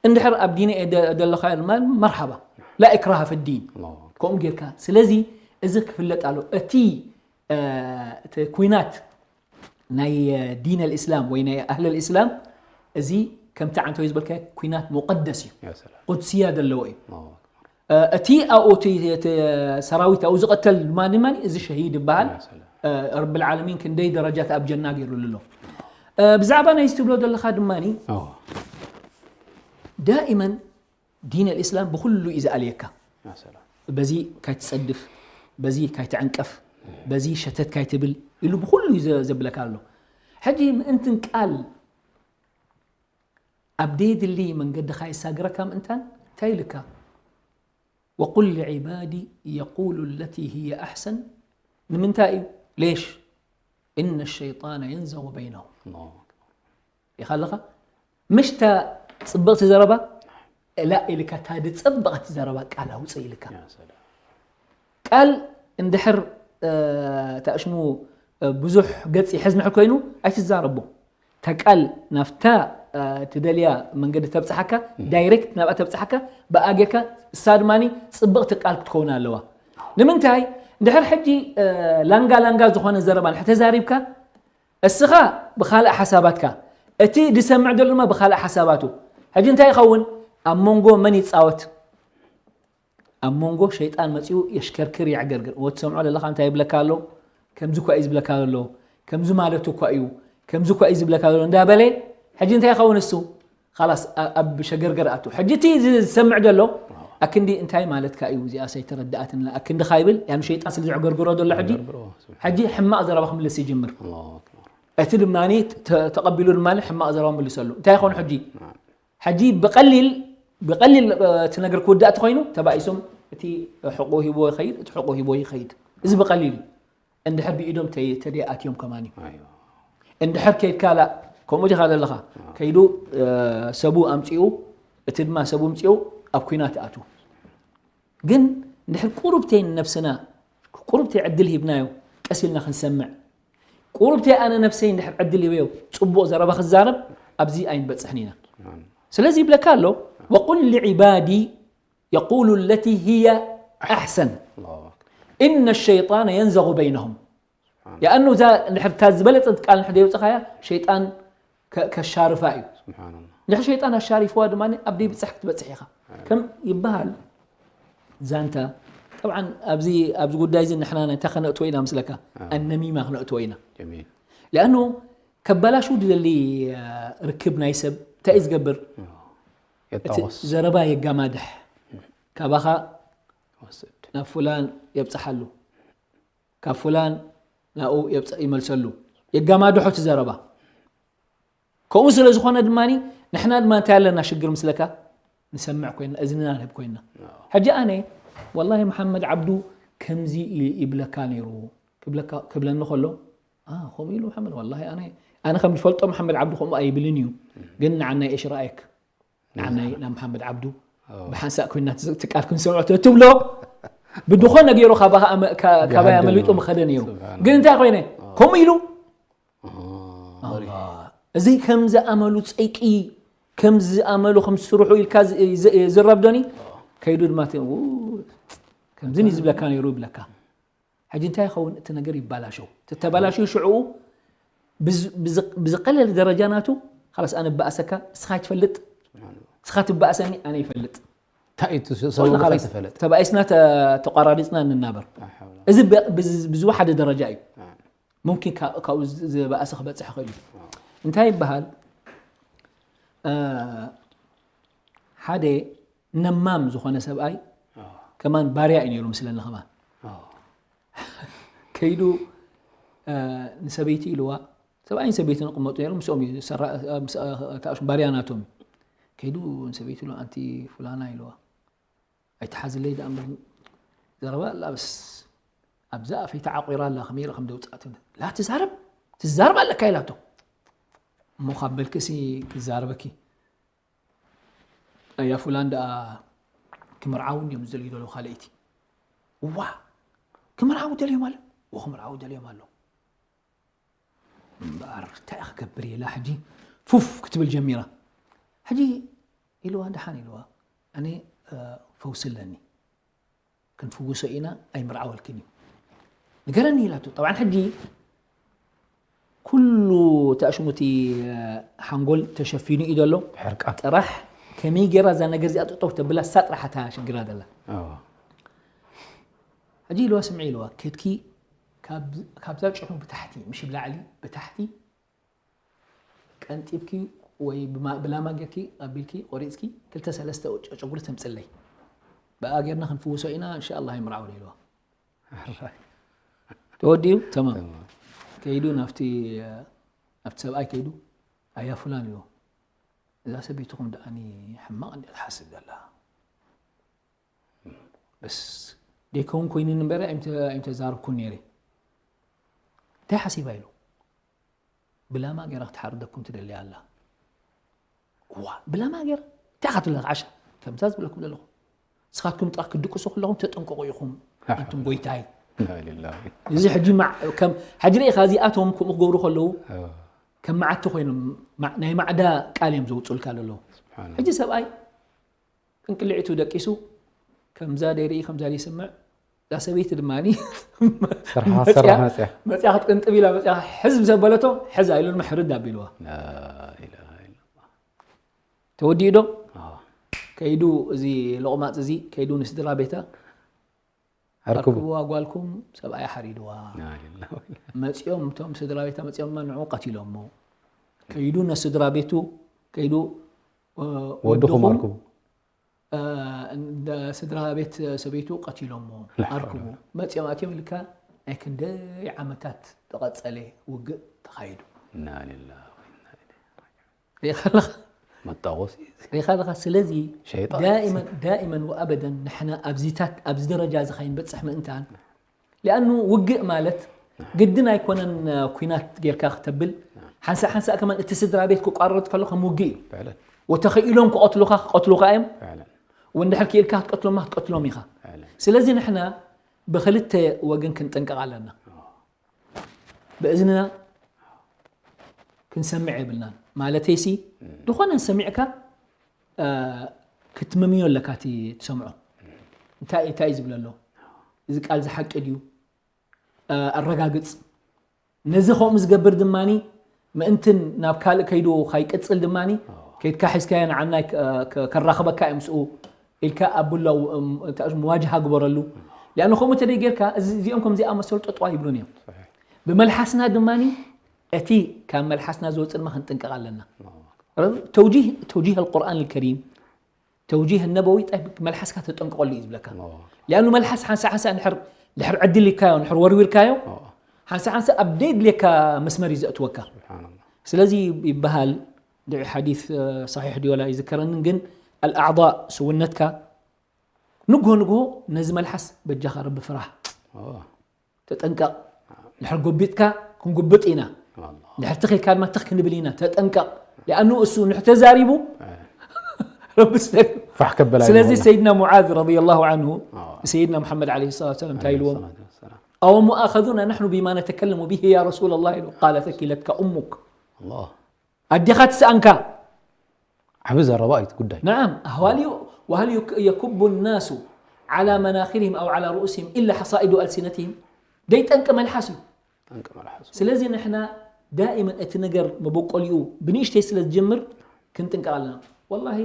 እንድሕር ኣብ ዲነ እየ ደለኻ ድማ መርሓባ ላ ኢክራሃ ፊ ዲን ከምኡ ጌርካ ስለዚ እዚ ክፍለጥ ኣሎ እቲ እቲ ኩናት ናይ ዲን ኣልእስላም ወይ ናይ ኣህል ኣልእስላም እዚ ከምቲ ዓንተወይ ዝበልካ ኩናት ሙቀደስ እዩ ቁድስያ ዘለዎ እዩ እቲ ኣብኡ እቲ ሰራዊት ኣብኡ ዝቐተል ድማ ድማ እዚ ሸሂድ ይበሃል ረብል ዓለሚን ክንደይ ደረጃት ኣብ ጀና ገይሩሉ ኣሎ ብዛዕባ ናይ ዝትብሎ ዘለኻ ድማ ዳኢመን ዲን ኣልእስላም ብኩሉ እዩ ዝኣልየካ በዚ ካይትፀድፍ በዚ ካይትዕንቀፍ በዚ ሸተት ካይትብል ኢሉ ብኩሉ እዩ ዘብለካ ኣሎ ሕጂ ምእንትን ቃል ኣብ ደይድሊ መንገድኻ የሳግረካ ምእንታን እንታይ ኢልካ وقل لعبادي يقول التي هي أحسن ንምንታይ እዩ ሌሽ إن الشيطان ينزغ بينهم ሪኻ ኣለኻ ምሽታ ፅብቕቲ ዘረባ ላ ኢልካ ታዲ ፅብቕቲ ዘረባ ቃል ኣውፅእ ኢልካ ቃል እንድሕር ታሽሙ ብዙሕ ገፅ ይሕዝ ንሕር ኮይኑ ኣይትዛረቦ ተቃል ናብታ ትደልያ መንገዲ ተብፅሓካ ዳይሬክት ናብኣ ተብፅሓካ ብኣ ጌርካ እሳ ድማ ፅብቕቲ ቃል ክትከውን ኣለዋ ንምንታይ እንድሕር ሕጂ ላንጋ ላንጋ ዝኾነ ዘረባ ንሕ ተዛሪብካ እስኻ ብኻልእ ሓሳባትካ እቲ ዝሰምዕ ዘሎ ድማ ብኻልእ ሓሳባቱ ሕጂ እንታይ ይኸውን ኣብ መንጎ መን ይፃወት ኣብ መንጎ ሸይጣን መፂኡ የሽከርክር የዕገርግር ወትሰምዖ ዘለኻ እንታይ ይብለካ ኣሎ ከምዚ እኳ እዩ ዝብለካ ዘሎ ከምዚ ማለቱ እኳ እዩ ከምዚ እኳ እዩ ዝብለካ ዘሎ እንዳበለ ሕጂ እንታይ ይኸውን እሱ ላስ ኣብ ሸገርገር ኣቱ ሕጂ እቲ ዝሰምዕ ዘሎ ኣክንዲ እንታይ ማለትካ እዩ እዚኣ ሰይተረዳኣትን ኣክንዲ ካይብል ያኑ ሸይጣን ስለ ዘዕገርግሮ ዘሎ ሕጂ ሕጂ ሕማቕ ዘረባ ክምልስ ይጅምር እቲ ድማ ተቐቢሉ ድማ ሕማቕ ዘረባ ምልሰሉ እንታይ ይኾኑ ሕጂ ሕጂ ብቐሊል ብቐሊል እቲ ነገር ክውዳእ ተኾይኑ ተባኢሶም እቲ ሕቁ ሂቦ ይኸይድ እቲ ሕቁ ሂቦ ይኸይድ እዚ ብቐሊል እዩ እንድሕር ብኢዶም ተደይኣትዮም ከማን እዩ እንድሕር ከይድካ ላ ከምኡ ዲኻ ዘለኻ ከይዱ ሰቡ ኣምፅኡ እቲ ድማ ሰቡ ምፅኡ ኣብ ኩናት ኣቱ ግን እንድሕር ቁሩብተይ ንነብስና ቁሩብተይ ዕድል ሂብናዮ ቀስ ኢልና ክንሰምዕ ቁሩብተይ ኣነ ነብሰይ እንድሕር ዕድል ሂበዮ ፅቡቕ ዘረባ ክዛረብ ኣብዚ ኣይንበፅሕን ኢና ስለዚ ይብለካ ኣሎ وقل لعبادي يقول التي هي أحسن إن الشيطان ينزغ بينهم يأنه እዛ እንድሕር እታ ዝበለፀት ቃል እንድሕር ደይውፅኻያ ሸይጣን ከሻርፋ እዩ እንድሕር ሸይጣን ኣሻሪፍዋ ድማ ኣብ ደይብፅሕ ክትበፅሕ ኢኻ ከም ይበሃል ዛንታ طبعا ኣብዚ ኣብዚ ጉዳይ እዚ ንሕና እንታይ ከነእትዎ ኢና ምስለካ ኣነሚማ ክነእትዎ ኢና لأنه ከባላሹ ድደሊ ርክብ ናይ ሰብ እንታይ እዩ ዝገብር ዘረባ የጋማድሕ ካባኻ ናብ ፉላን የብፅሓሉ ካብ ፉላን ናብኡ የብጽ- ይመልሰሉ። የጋማድሖ እቲ ዘረባ። ከምኡ ስለ ዝኾነ ድማ ንሕና ድማ እንታይ ኣለና ሽግር ምስለካ ንሰምዕ ኮይና፣ እዝንና ንህብ ኮይና። ሕጂ ኣነ ወላሂ መሓመድ ዓብዱ ከምዚ ይ- ይብለካ ነይሩ ክብለካ- ክብለኒ ከሎ፣ "ኣ፣ ከምኡ ኢሉ መሓመድ፣ ወላሂ ኣነ ኣነ ከም ዝፈልጦ መሓመድ ዓብዱ ከምኡ ኣይብልን እዩ፣ ግን ንዓናይ እሽ ረኣየክ ንዓናይ ናብ መሓመድ ዓብዱ ብሓንሳእ ኮይና ትቃል ክንሰምዖ ትብሎ ብድኾነ ገይሩ ካባኻ ኣመ- ካ- ካባይ ኣመሊጡ ምኸደ ነይሩ። ግን እንታይ ኮይነ? ከምኡ ኢሉ እዚ ከም ዝኣመሉ ጸይቂ ከም ዝኣመሉ ከም ዝስርሑ ኢልካ ዝረብ ዶኒ? ከይዱ ድማ ከምዚ ዝብለካ ነይሩ ይብለካ። ሕጂ እንታይ ይኸውን? እቲ ነገር ይባላሸው። ተተባላሽው ሽዕኡ ብዝቀለለ ደረጃ ናቱ ኻላስ ኣነ ብኣሰካ እስኻ ይትፈልጥ እስኻ ትበኣሰኒ ኣነ ይፈልጥ እንታይ እዩ ሰበቡ ከይተፈለጥ ተባኢስና ተቋራሪፅና እንናበር። እዚ ብዝወሓደ ደረጃ እዩ። ሙምኪን ካብኡ ዝበኣሰ ክበፅሕ ይኽእል እዩ። እንታይ ይበሃል? ሓደ ነማም ዝኾነ ሰብኣይ ከማን ባርያ እዩ ነይሩ ምስለኒ። ከማን ከይዱ ንሰበይቲ ኢልዋ። ሰብኣይን ሰበይትን ይቕመጡ ነይሮም። ምስኦም እዩ ተኣሽም ባርያ ናቶም እዩ። ከይዱ ንሰበይቲ ኢልዋ፣ ኣንቲ ፉላና ኢልዋ፣ ኣይትሓዝለይ ደኣ እምበር ዘረባ ኣላ። በስ ኣብዛ ኣፈይ ተዓቑራ ኣላ፣ ከመይ ኢለ ከም ደውፅኣ ትብል። ላ ትዛረብ ትዛረብ ኣለካ ኢላቶ። እሞ ካብ በልክሲ ክዛረበኪ። ኣያ ፉላን ደኣ ክምርዓው እንድዮም ዝደልዩ ዘለዉ ካልኣይቲ። እዋ ክምርዓው ደልዮም ኣሎ። እዎ ክምርዓው ደልዮም ኣሎ። እምበኣር እንታይ ክገብር ኢላ ሕጂ ፉፍ ክትብል ጀሚራ። ሕጂ ኢልዋ ደሓን ኢልዋ፣ ኣነ ፈውሲ ኣለኒ ክንፍውሶ ኢና ኣይምርዓወልክን እዩ ንገረኒ ኢላቶ። ጠብዓን ሕጂ ኩሉ እቲ ኣሽሙቲ ሓንጎል ተሸፊኑ እዩ ዘሎ። ጥራሕ ከመይ ገይራ እዛ ነገር እዚኣ ጠጠው ተብላ እሳ ጥራሕ እታ ሽግራ ዘላ። ሕጂ ኢልዋ ስምዒ ኢልዋ፣ ከድኪ ካብዛ ጭሕሙ ብታሕቲ ምሽ ብላዕሊ ብታሕቲ ቀንጢብኪ ወይ ብላማ ጌርኪ ኣቢልኪ ቆሪፅኪ ክልተ ሰለስተ ጨጉሪ ተምፅለይ፣ ብኣ ጌርና ክንፍውሶ ኢና እንሻኣላ ኣይምርዓውን ኢልዋ። ተወዲኡ ተማም ከይዱ ናብቲ ናብቲ ሰብኣይ ከይዱ ኣያ ፉላን ኢልዎ፣ እዛ ሰበይትኹም ደኣኒ ሕማቕ እንድያ ትሓስብ ዘላ። በስ ደይከውን ኮይኑኒ እምበረ ኣይምተዛረብኩን ነይረ። እንታይ ሓሲባ ኢሉ፣ ብላማ ገይራ ክትሓርደኩም ትደሊ ኣላ። እዋ ብላማ ገይራ እንታይ ኢኻ ትብላ ዓሻ? ከምዛ ዝብለኩም ዘለኹ ንስኻትኩም ጥራሕ ክትድቅሱ ከለኹም ተጠንቀቑ ኢኹም ኣንቱም ጎይታይ። እዚ ሕጂ ሕጂ ርኢኻ እዚኣቶም ከምኡ ክገብሩ ከለዉ ከም መዓቲ ኮይኖም ናይ ማዕዳ ቃል እዮም ዘውፅኡልካ ዘለዉ። ሕጂ ሰብኣይ ቅንቅልዒቱ ደቂሱ ከምዛ ደይርኢ ከምዛ ደይስምዕ እዛ ሰበይቲ ድማ ስርሓ ሰራሕ መፅያ መፅያ ክትቅንጥብ ኢላ መፅያ ሕዝብ ዘበለቶ ሕዛ ኢሉ ድማ ሕርድ ኣቢልዋ። ተወዲኡ ዶ ከይዱ እዚ ሎቕማፅ እዚ ከይዱ ንስድራ ቤታ ኣርክብዋ ጓልኩም ሰብኣያ ሓሪድዋ። መፂኦም እቶም ስድራ ቤታ መፂኦም ድማ ንዑ ቀቲሎሞ። ከይዱ ነስድራ ቤቱ ከይዱ ወድኹም ኣርክቡ። ስድራ ቤት ሰበይቱ ቀቲሎሞ ኣርክቡ። መፂኦም ኣትዮም ኢልካ ናይ ክንደይ ዓመታት ተቐፀለ ውግእ ተኻይዱ። ኢና ሊላሂ ወኢና ኢለይሂ ሪኢኻ ኣለኻ መጣወሲ ሪኢኻ ኣለኻ። ስለዚ ሸይጣን። ዳኢመን ዳኢመን ወኣበደን ንሕና ኣብዚታት ኣብዚ ደረጃ እዚ ከይንበፅሕ ምእንታን ሊኣኑ ውግእ ማለት ግድን ኣይኮነን። ኩናት ጌርካ ክተብል ሓንሳእ ሓንሳእ ከማን እቲ ስድራ ቤት ክቋረጥ ከሎ ከም ውግእ እዩ። ፍዕለን ወተኸኢሎም ክቐትሉኻ ክቐትሉኻ እዮም። ፍዕለን ወንድሕር ክኢልካ ክትቀትሎማ ክትቀትሎም ኢኻ። ፍዕለን ስለዚ ንሕና ብክልተ ወገን ክንጥንቀቕ ኣለና። ብእዝንና ክንሰምዕ የብልናን። ማለተይሲ ዝኾነ ሰሚዕካ ክትምምዮ ኣለካ እቲ ትሰምዖ። እንታይ እንታይ እዩ ዝብል ኣሎ? እዚ ቃል ዝሓቂ ድዩ? ኣረጋግጽ። ነዚ ከምኡ ዝገብር ድማኒ ምእንትን ናብ ካልእ ከይዱ ካይቅጽል ድማኒ ከይድካ ሒዝካዮ ንዓናይ ከራኽበካ እዮም ምስኡ ኢልካ ኣቡላው መዋጅሃ ግበረሉ። ሊኣኑ ከምኡ ተደይ ጌርካ እዚኦም ከም ዚኣመሰሉ ጠጥዋ ይብሉን እዮም። ብመልሓስና ድማኒ እቲ ካብ መልሓስና ዝወፅእ ድማ ክንጥንቀቕ ኣለና። ተውጂህ ተውጂህ ኣልቁርኣን ኣልከሪም ተውጂህ ነበዊ ጠ- መልሓስካ ተጠንቀቐሉ እዩ ዝብለካ። ሊኣኑ መልሓስ ሓንሳ ሓንሳ ንሕር ድሕር ዕድል ኢልካዮ ንሕር ወርዊርካዮ ሓንሳ ሓንሳ ኣብ ደየድልየካ መስመር እዩ ዘእትወካ። ስብሓንላ። ስለዚ ይበሃል ድዒ ሓዲስ ሰሒሕ ድዮላ ይዝከረንን ግን ኣልኣዕضاء ስውነትካ ንግሆ ንግሆ ነዚ መልሓስ በጃኻ ረቢ ፍራህ። ተጠንቀቕ። ድሕር ጎቢጥካ ክንጉብጥ ኢና። ድሕር ትኽ ኢልካ ድማ ትኽ ክንብል ኢና። ተጠንቀቕ። ሊኣኑ እሱ ንሕ ተዛሪቡ ረቢ ስተር ፋሕ ከበላ ስለዚ ይብሉ። ሰይድና ሙዓዝ ረዲየላሁ ዓንሁ አዎ። ሰይድና ሙሐመድ ዓለይሂ ሰላቱ ወሰላም እንታይ ኢልዎም? ሰላቱ ወሰላም። أو مؤاخذون نحن بما نتكلم به يا رسول الله قال ثكلتك أمك. ኣላህ። ኣዴኻ ትስኣንካ። ዓቢ ዘረባ እዩ እቲ ጉዳይ። نعم، هل ي- وهل يك- يكب الناس على مناخرهم أو على رؤوسهم إلا حصائد ألسنتهم؟ ደይ ጠንቂ መልሓስ እዩ። ጠንቂ መልሓሱ። ስለዚ ንሕና ዳኢመን እቲ ነገር መበቆሊኡ ብንእሽተይ ስለ ዝጅምር ክንጥንቀቕ ኣለና። ወላሂ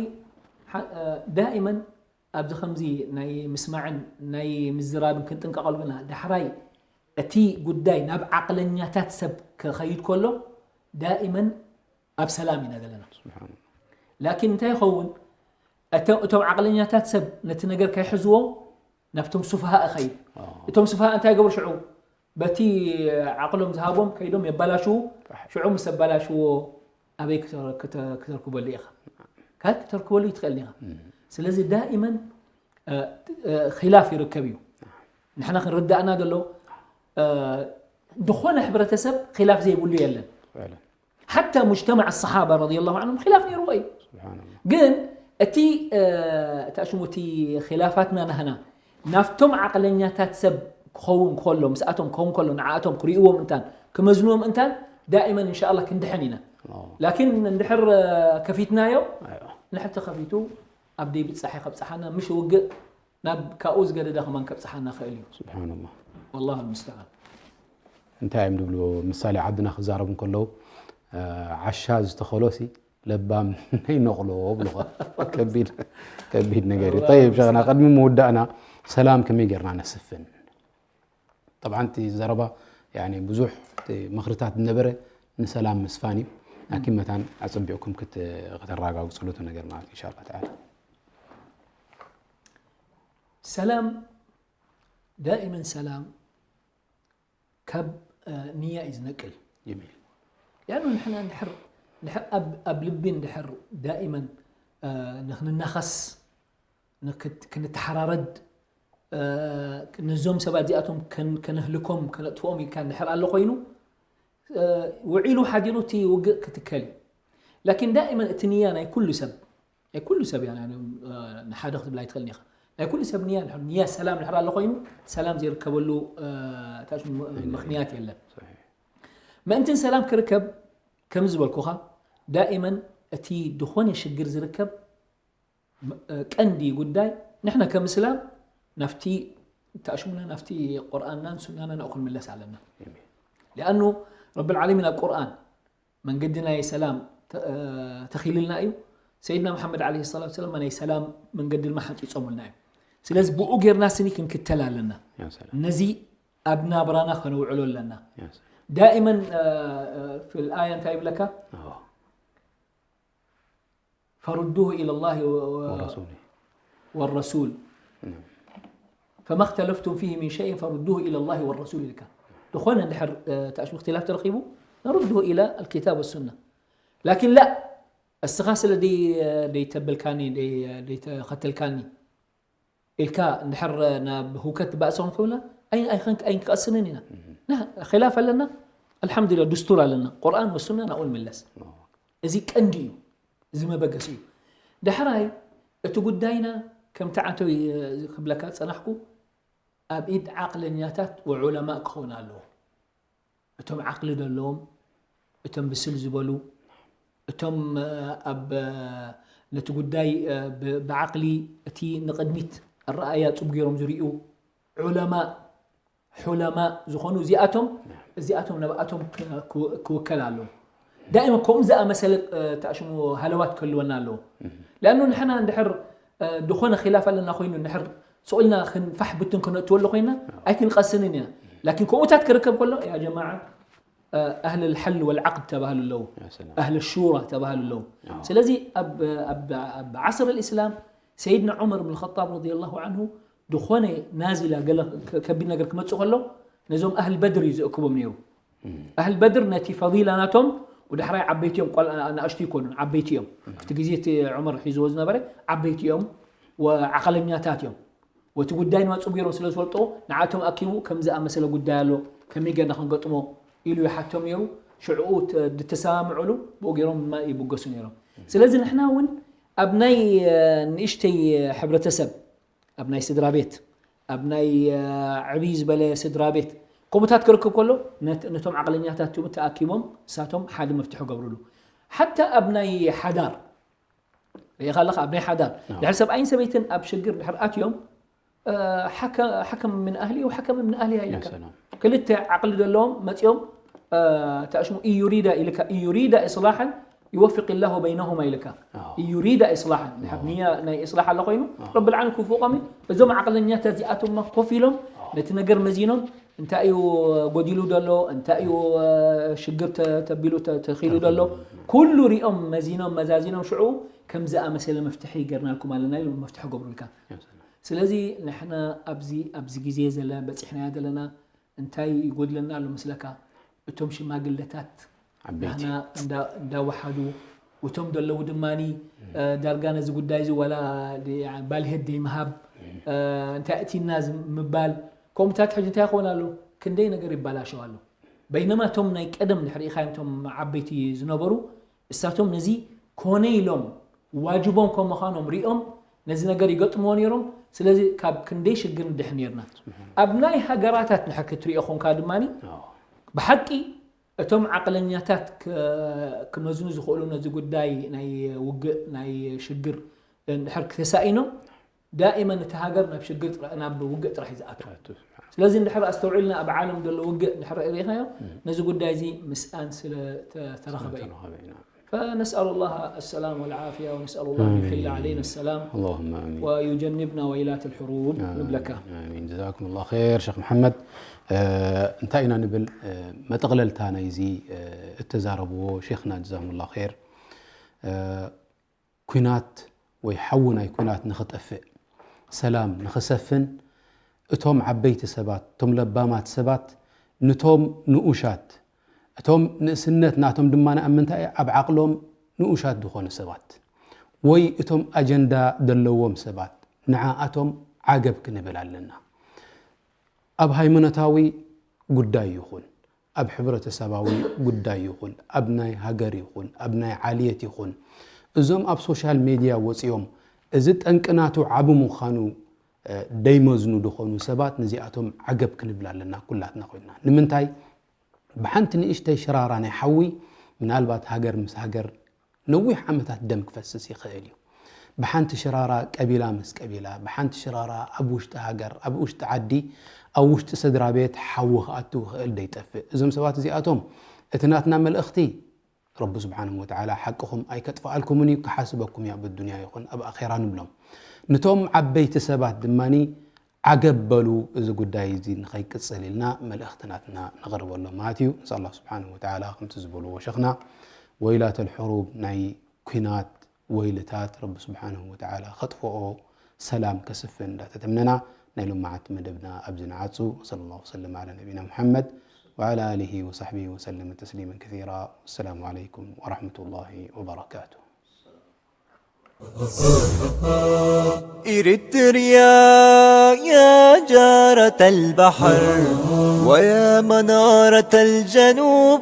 ሓ- እ፣ ዳኢመን ኣብዚ ከምዚ ናይ ምስማዕን ናይ ምዝራብን ክንጥንቀቐሉ ግና ዳሕራይ እቲ ጉዳይ ናብ ዓቕለኛታት ሰብ ክኸይድ ከሎ ዳኢመን ኣብ ሰላም ኢና ዘለና። ስብሓን። ላኪን እንታይ ይኸውን? እቶም እቶም ዓቕለኛታት ሰብ ነቲ ነገር ከይሕዝዎ ናብቶም ሱፍሃእ እኸይድ። ኣዎ። እቶም ሱፍሃእ እንታይ ይገብሩ ሽዑ? በቲ ዓቕሎም ዝሃቦም ከይዶም የባላሽዉ። ፋሕ። ሽዑ ምስ ኣባላሽዎ ኣበይ ክተ- ክተ- ክተርክበሉ ኢኻ? ካልእ ክተርክበሉ ይትኽእል ኢኻ። ስለዚ ዳኢመን እ፣ እ፣ ኺላፍ ይርከብ እዩ። ንሕና ክንርዳእና ዘሎ እ፣ ዝኾነ ሕብረተሰብ ኺላፍ ዘይብሉ የለን። ፈዕለን። ሓታ ሙጅተማዕ ኣሰሓባ ረዲየላሁ ዓንሁም ኺላፍ ነይርዎ እዩ። ስብሓንላ። ግን እቲ እ፣ እቲ ኣሽሙ እቲ ኺላፋትና ናህና ናብቶም ዓቕለኛታት ሰብ ክኸውን ከሎ ምስኣቶም ክኸውን ከሎ ንዓኣቶም ክርእዎም እንታን ክመዝንዎም እንታን ዳኢመን እንሻኣላ ክንድሕን ኢና። ኣዎ። ላኪን እንድሕር እ፣ ከፊትናዮ ኣይዋ። ንሕር ተኸፊቱ ኣብ ደይ ብጻሒ ከብጽሓና ምሽ ውግእ ናብ ካብኡ ዝገደደ ከማን ከብጽሓና ክእል እዩ። ስብሓንላ። والله المستعان። እንታይ እዮም ዝብሉ ምሳሌ ዓድና ክዛረቡ እንከለዉ እ፣ ዓሻ ዝተኸሎሲ ለባም ነይነቕሎ ብሉኻ። ከቢድ ከቢድ ነገር እዩ። ጠይብ ሸኽና ቅድሚ ምውዳእና ሰላም ከመይ ጌርና ነስፍን? ጠብዓን እቲ ዘረባ ያኒ ብዙሕ እቲ ምኽርታት ዝነበረ ንሰላም ምስፋን እዩ። ላኪን መታን ኣጸቢቕኩም ክት- ከተረጋግጽሉ እቲ ነገር ማለት ኢንሻላህ ተዓላ። ሰላም ዳኢመን ሰላም ካብ እ፣ ንያ እዩ ዝነቅል። ጀሚል። ያኑ ንሕና እንድሕር እንድሕር ኣብ ኣብ ልቢ እንድሕር ዳኢመን እ፣ ንክንናኸስ ንክት- ክንተሓራረድ እ፣ ነዞም ሰባት እዚኣቶም ከን- ከነህልኮም ከነጥፍኦም ኢልካ እንድሕር ኣሎ ኮይኑ እ፣ ውዒሉ ሓዲሩ እቲ ውግእ ክትከል እዩ። ላኪን ዳኢመን እቲ ንያ ናይ ኩሉ ሰብ ናይ ኩሉ ሰብ እያ ናይ- እ፣ ንሓደ ክትብል ኣይትኽእልን ኢኻ። ናይ ኩሉ ሰብ ንያ ንያ ሰላም ድሕር ኣሎ ኮይኑ ሰላም ዘይርከበሉ እ፣ ታሽ- ምኽንያት የለን። ሰሒሕ። ምእንትን ሰላም ክርከብ ከም ዝበልኩኻ ዳኢመን እቲ ዝኾነ ሽግር ዝርከብ ም- እ፣ ቀንዲ ጉዳይ ንሕና ከም እስላም ናፍቲ ተኣሽሙና ናፍቲ ቁርኣንናን ሱናና ናብኡ ክንምለስ ኣለና። ሊኣኑ ረብል ዓለሚን ኣብ ቁርኣን መንገዲ ናይ ሰላም ተ- እ፣ ተኺልልና እዩ። ሰይድና መሓመድ ዓለይሂ ሰላቱ ወሰላም ናይ ሰላም መንገዲ ድማ ሓንፂፆምልና እዩ። ስለዚ ብኡ ጌርና ስኒ ክንክተል ኣለና። ያ ሰላም። ነዚ ኣብ ናብራና ከነውዕሎ ኣለና። ያ ሰላም። ዳኢመን እ፣ እ፣ ፊል ኣያ እንታይ ይብለካ? ኣዎ። ፈሩዱሁ ኢለላሂ ወ- ወ- ወረሱሊ። ወረሱል ናም። ፈማ እኽተለፍቱም ፊሂ ሚን ሸይን ፈሩዱሁ ኢለላሂ ወረሱል ኢልካ። ዝኾነ እንድሕር እ፣ ተኣሽሙ እክትላፍ ተረኺቡ ነሩዱሁ ኢላ ኣልኪታብ ወሱና። ላኪን ላ እስኻ ስለ ደይ- ደይተበልካኒ ደይ- ደይተኸተልካኒ ኢልካ እንድሕር ናብ ህውከት ባእሲ ክንከብላ ኣይ- ኣይኸን- ኣይንቀስንን ኢና። ና ኺላፍ ኣለና ኣልሓምዱሊላህ ድስቱር ኣለና ቁርኣን ወሱና ናብኡ ንምለስ። እዚ ቀንዲ እዩ። እዚ መበገሲ እዩ። ዳሕራይ እቲ ጉዳይና ከምቲ ዓንተው ክብለካ ዝጸናሕኩ ኣብ ኢድ ዓቕለኛታት ወዑለማእ ክኸውን ኣለዎ። እቶም ዓቕሊ ዘለዎም እቶም ብስል ዝበሉ እቶም ኣብ ነቲ ጉዳይ ብዓቕሊ እቲ ንቕድሚት ኣረኣእያ ጽቡቕ ገይሮም ዝርእዩ ዑለማእ ሑለማእ ዝኾኑ እዚኣቶም እዚኣቶም ናብኣቶም ክውከል ኣለዎ። ዳኢማ ከምኡ ዝኣመሰለ ተኣሽሙ ሃለዋት ክህልወና ኣለዎ። ሊኣኑ ንሕና እንድሕር ዝኾነ ኺላፍ ኣለና ኮይኑ እንድሕር ስቕ ኢልና ፋሕ ብትን ክነእትወሉ ኮይና ኣይክንቐስንን ኢና። ላኪን ከምኡታት ክርከብ ከሎ ያ ጀማዓ ኣህል ልሐል ወልዓቅድ ተባህሉ ኣለዉ፣ ኣህል ሹራ ተባህሉ ኣለዉ። ስለዚ ኣብ ዓስር ልእስላም ሰይድና ዑመር ብን ኸጣብ ረዲየላሁ ዓንሁ ዝኾነ ናዚላ ገለ ከቢድ ነገር ክመፅእ ከሎ ነዞም ኣህል በድር እዩ ዝእክቦም ነይሩ። ኣህል በድር ነቲ ፈዲላ ናቶም፣ ወዳሕራይ ዓበይቲ እዮም፣ ቆል-፣ ኣናእሽቱ ይኮኑን፣ ዓበይቲ እዮም። ኣብቲ ግዜ እቲ ዑመር ሒዝዎ ዝነበረ ዓበይቲ እዮም፣ ወዓቐለኛታት እዮም። ወቲ ጉዳይ ንመፁ ገይሮም ስለ ዝፈልጦ፣ ንዓቶም ኣኪቡ ከም ዝኣመሰለ ጉዳይ ኣሎ፣ ከመይ ጌርና ክንገጥሞ ኢሉ ይሓቶም ነይሩ። ሽዕኡ ተ-፣ ድተሰማምዑሉ፣ ብኡ ገይሮም ድማ ይብገሱ ነይሮም። ስለዚ ንሕና እውን ኣብ ናይ፣ እ፣ ንእሽተይ ሕብረተሰብ፣ ኣብ ናይ ስድራ ቤት፣ ኣብ ናይ፣ እ፣ ዕብይ ዝበለ ስድራ ቤት፣ ከምኡታት ክርክብ ከሎ፣ ነት-፣ ነቶም ዓቕለኛታት ትእኡ ተኣኪቦም፣ እሳቶም ሓደ መፍትሒ ገብርሉ። ሓታ ኣብ ናይ ሓዳር፣ ርኢኻ ኣለኻ፣ ኣብ ናይ ሓዳር፣ ኣዎ። ድሕሪ ሰብኣይን ሰበይትን ኣብ ሽግር ድሕሪ ኣትዮም፣ እ፣ ሓከ-፣ ሓከም ምን ኣህሊ ወሓከም ምን ኣህሊሃ ኢልካ። ሰላም። ክልተ ዓቕሊ ዘለዎም መጺኦም፣ እ፣ ተኣሽሙ፣ "ኢን ዩሪዳ" ኢልካ፣ "ኢን ዩሪዳ ኢስላሓን ይወፊቅ ላሁ በይነሁማ" ኢልካ። ኣዎ። "ኢን ዩሪዳ ኢስላሓን" ድሓር ኣዎ። ንያ ናይ ኢስላሕ ኣሎ ኮይኑ፣ ኣዎ። ረብል ዓለሚን ክውፍቖም እዩ። እዞም ዓቕለኛታት እዚኣቶምማ ኮፍ ኢሎም፣ ኣዎ። ነቲ ነገር መዚኖም፣ እንታይ እዩ ጎዲሉ ዘሎ፣ እንታይ እዩ፣ እ፣ ሽግር ተ-፣ ተቢሉ ተ-፣ ተኺሉ ዘሎ፣ ኩሉ ሪኦም መዚኖም መዛዚኖም፣ ሽዑ ከም ዝኣመሰለ መፍትሒ ገርናልኩም ኣለና ኢሎም መፍትሒ ገብሩልካ። ስለዚ ንሕና ኣብዚ፣ ኣብዚ ግዜ ዘለ-፣ በጺሕናዮ ዘለና እንታይ ይጎድለና ኣሎ መስለካ? እቶም ሽማግለታት ዓበይቲ። ናህና እንዳ-፣ እንዳወሓዱ፣ እቶም ዘለዉ ድማኒ፣ እ፣ ዳርጋ ነዚ ጉዳይ እዚ ዋላ ድ-፣ ባልሄት ደይምሃብ፣ እ፣ እንታይ እቲና ዝም-፣ ምባል፣ ከምኡታት ሕጂ እንታይ ይኸውን ኣሎ? ክንደይ ነገር ይባላሸው ኣሎ። በይነማ እቶም ናይ ቀደም ንሕሪኢኻዮም እቶም ዓበይቲ ዝነበሩ፣ እሳቶም ነዚ ኮነ ኢሎም ዋጅቦም ከም ምዃኖም ሪኦም ነዚ ነገር ይገጥምዎ ነይሮም። ስለዚ ካብ ክንደይ ሽግር ንድሕን ነይርና። ኣብ ናይ ሃገራታት ንድሕር ክትሪኦ ኾንካ ድማኒ ኣዎ። ብሓቂ እቶም ዓቕለኛታት ክ-፣ ክመዝኑ ዝኽእሉ ነዚ ጉዳይ ናይ ውግእ፣ ናይ ሽግር እንድሕር ክተሳኢኖም፣ ዳኢመን እቲ ሃገር ናብ ሽግር ጥራ-፣ ናብ ውግእ ጥራሕ እዩ ዝኣቱ። ኣቱ፣ ስብሓን። ስለዚ እንድሕር ኣስተውዒልና ኣብ ዓለም ዘሎ ውግእ እንድሕር ርኢኻዮ፣ እም። ነዚ ጉዳይ እዚ ምስኣን ስለ ተ-፣ ተረኸበ እዩ። ተረኸበ እዩ፣ ናም። فنسأل الله السلام والعافية ونسأل الله أن يحل آمين. علينا السلام اللهم آمين. ويجنبنا ويلات الحروب آمين. نبلكها. آمين. جزاكم الله خير شيخ محمد. እ፣ እንታይ ኢና ንብል፣ እ፣ መጠቕለልታ ናይዚ፣ እ፣ እተዛረብዎ ሼኽና ጀዛሁሙላህ ኸይር፣ እ፣ ኲናት ወይ ሓዊ ናይ ኲናት ንኽጠፍእ፣ ሰላም ንኽሰፍን፣ እቶም ዓበይቲ ሰባት፣ እቶም ለባማት ሰባት፣ ንቶም ንኡሻት፣ እቶም ንእስነት ናቶም ድማ ኣብ ምንታይ ኣብ ዓቕሎም ንኡሻት ዝኾኑ ሰባት፣ ወይ እቶም ኣጀንዳ ዘለዎም ሰባት፣ ንዓኣቶም ዓገብ ክንብል ኣለና። ኣብ ሃይማኖታዊ ጉዳይ ይኹን፣ ኣብ ሕብረተሰባዊ ጉዳይ ይኹን፣ ኣብ ናይ ሃገር ይኹን፣ ኣብ ናይ ዓልየት ይኹን፣ እዞም ኣብ ሶሻል ሜድያ ወጺኦም እዚ ጠንቂ ናቱ ዓቢ ምዃኑ፣ እ፣ ደይመዝኑ ዝኾኑ ሰባት፣ ነዚኣቶም ዓገብ ክንብል ኣለና ኩላትና ኮይንና። ንምንታይ? ብሓንቲ ንእሽተይ ሽራራ ናይ ሓዊ፣ ምናልባት ሃገር ምስ ሃገር ነዊሕ ዓመታት ደም ክፈስስ ይኽእል እዩ። ብሓንቲ ሽራራ ቀቢላ ምስ ቀቢላ፣ ብሓንቲ ሽራራ ኣብ ውሽጢ ሃገር፣ ኣብ ውሽጢ ዓዲ፣ ኣብ ውሽጢ ስድራ ቤት ሓዊ ክኣቱ ይኽእል ደይጠፍእ። እዞም ሰባት እዚኣቶም እቲ ናትና መልእኽቲ ረቢ ስብሓንሁ ወተዓላ ሓቅኹም ኣይከጥፍኣልኩምን እዩ፣ ክሓስበኩም እዩ ኣብ ኣዱንያ ይኹን ኣብ ኣኼራ ንብሎም። ንቶም ዓበይቲ ሰባት ድማኒ ዓገብ በሉ፣ እዚ ጉዳይ እዚ ንኸይቅጽል ኢልና መልእኽቲ ናትና ነቕርበሎም ማለት እዩ። ንስኣል ኣላህ ስብሓንሁ ወተዓላ ከምቲ ዝበልዎ ሸኽና፣ ወይላተል ሕሩብ ናይ ኲናት ወይልታት ረቢ ስብሓንሁ ወተዓላ ኸጥፍኦ፣ ሰላም ከስፍን እንዳተተምነና ናይ ሎማዓት መደብና ኣብዚ ንዓጹ። ወሰለ ላሁ ወሰለም ዓላ ነቢና ሙሓመድ ወዓላ ኣሊሂ ወሳሕቢሂ ወሰለመ ተስሊመን ከሲራ። ወሰላሙ ዓለይኩም ወረሕመቱላሂ ወበረካቱ። إريتريا يا جارة البحر ويا منارة الجنوب.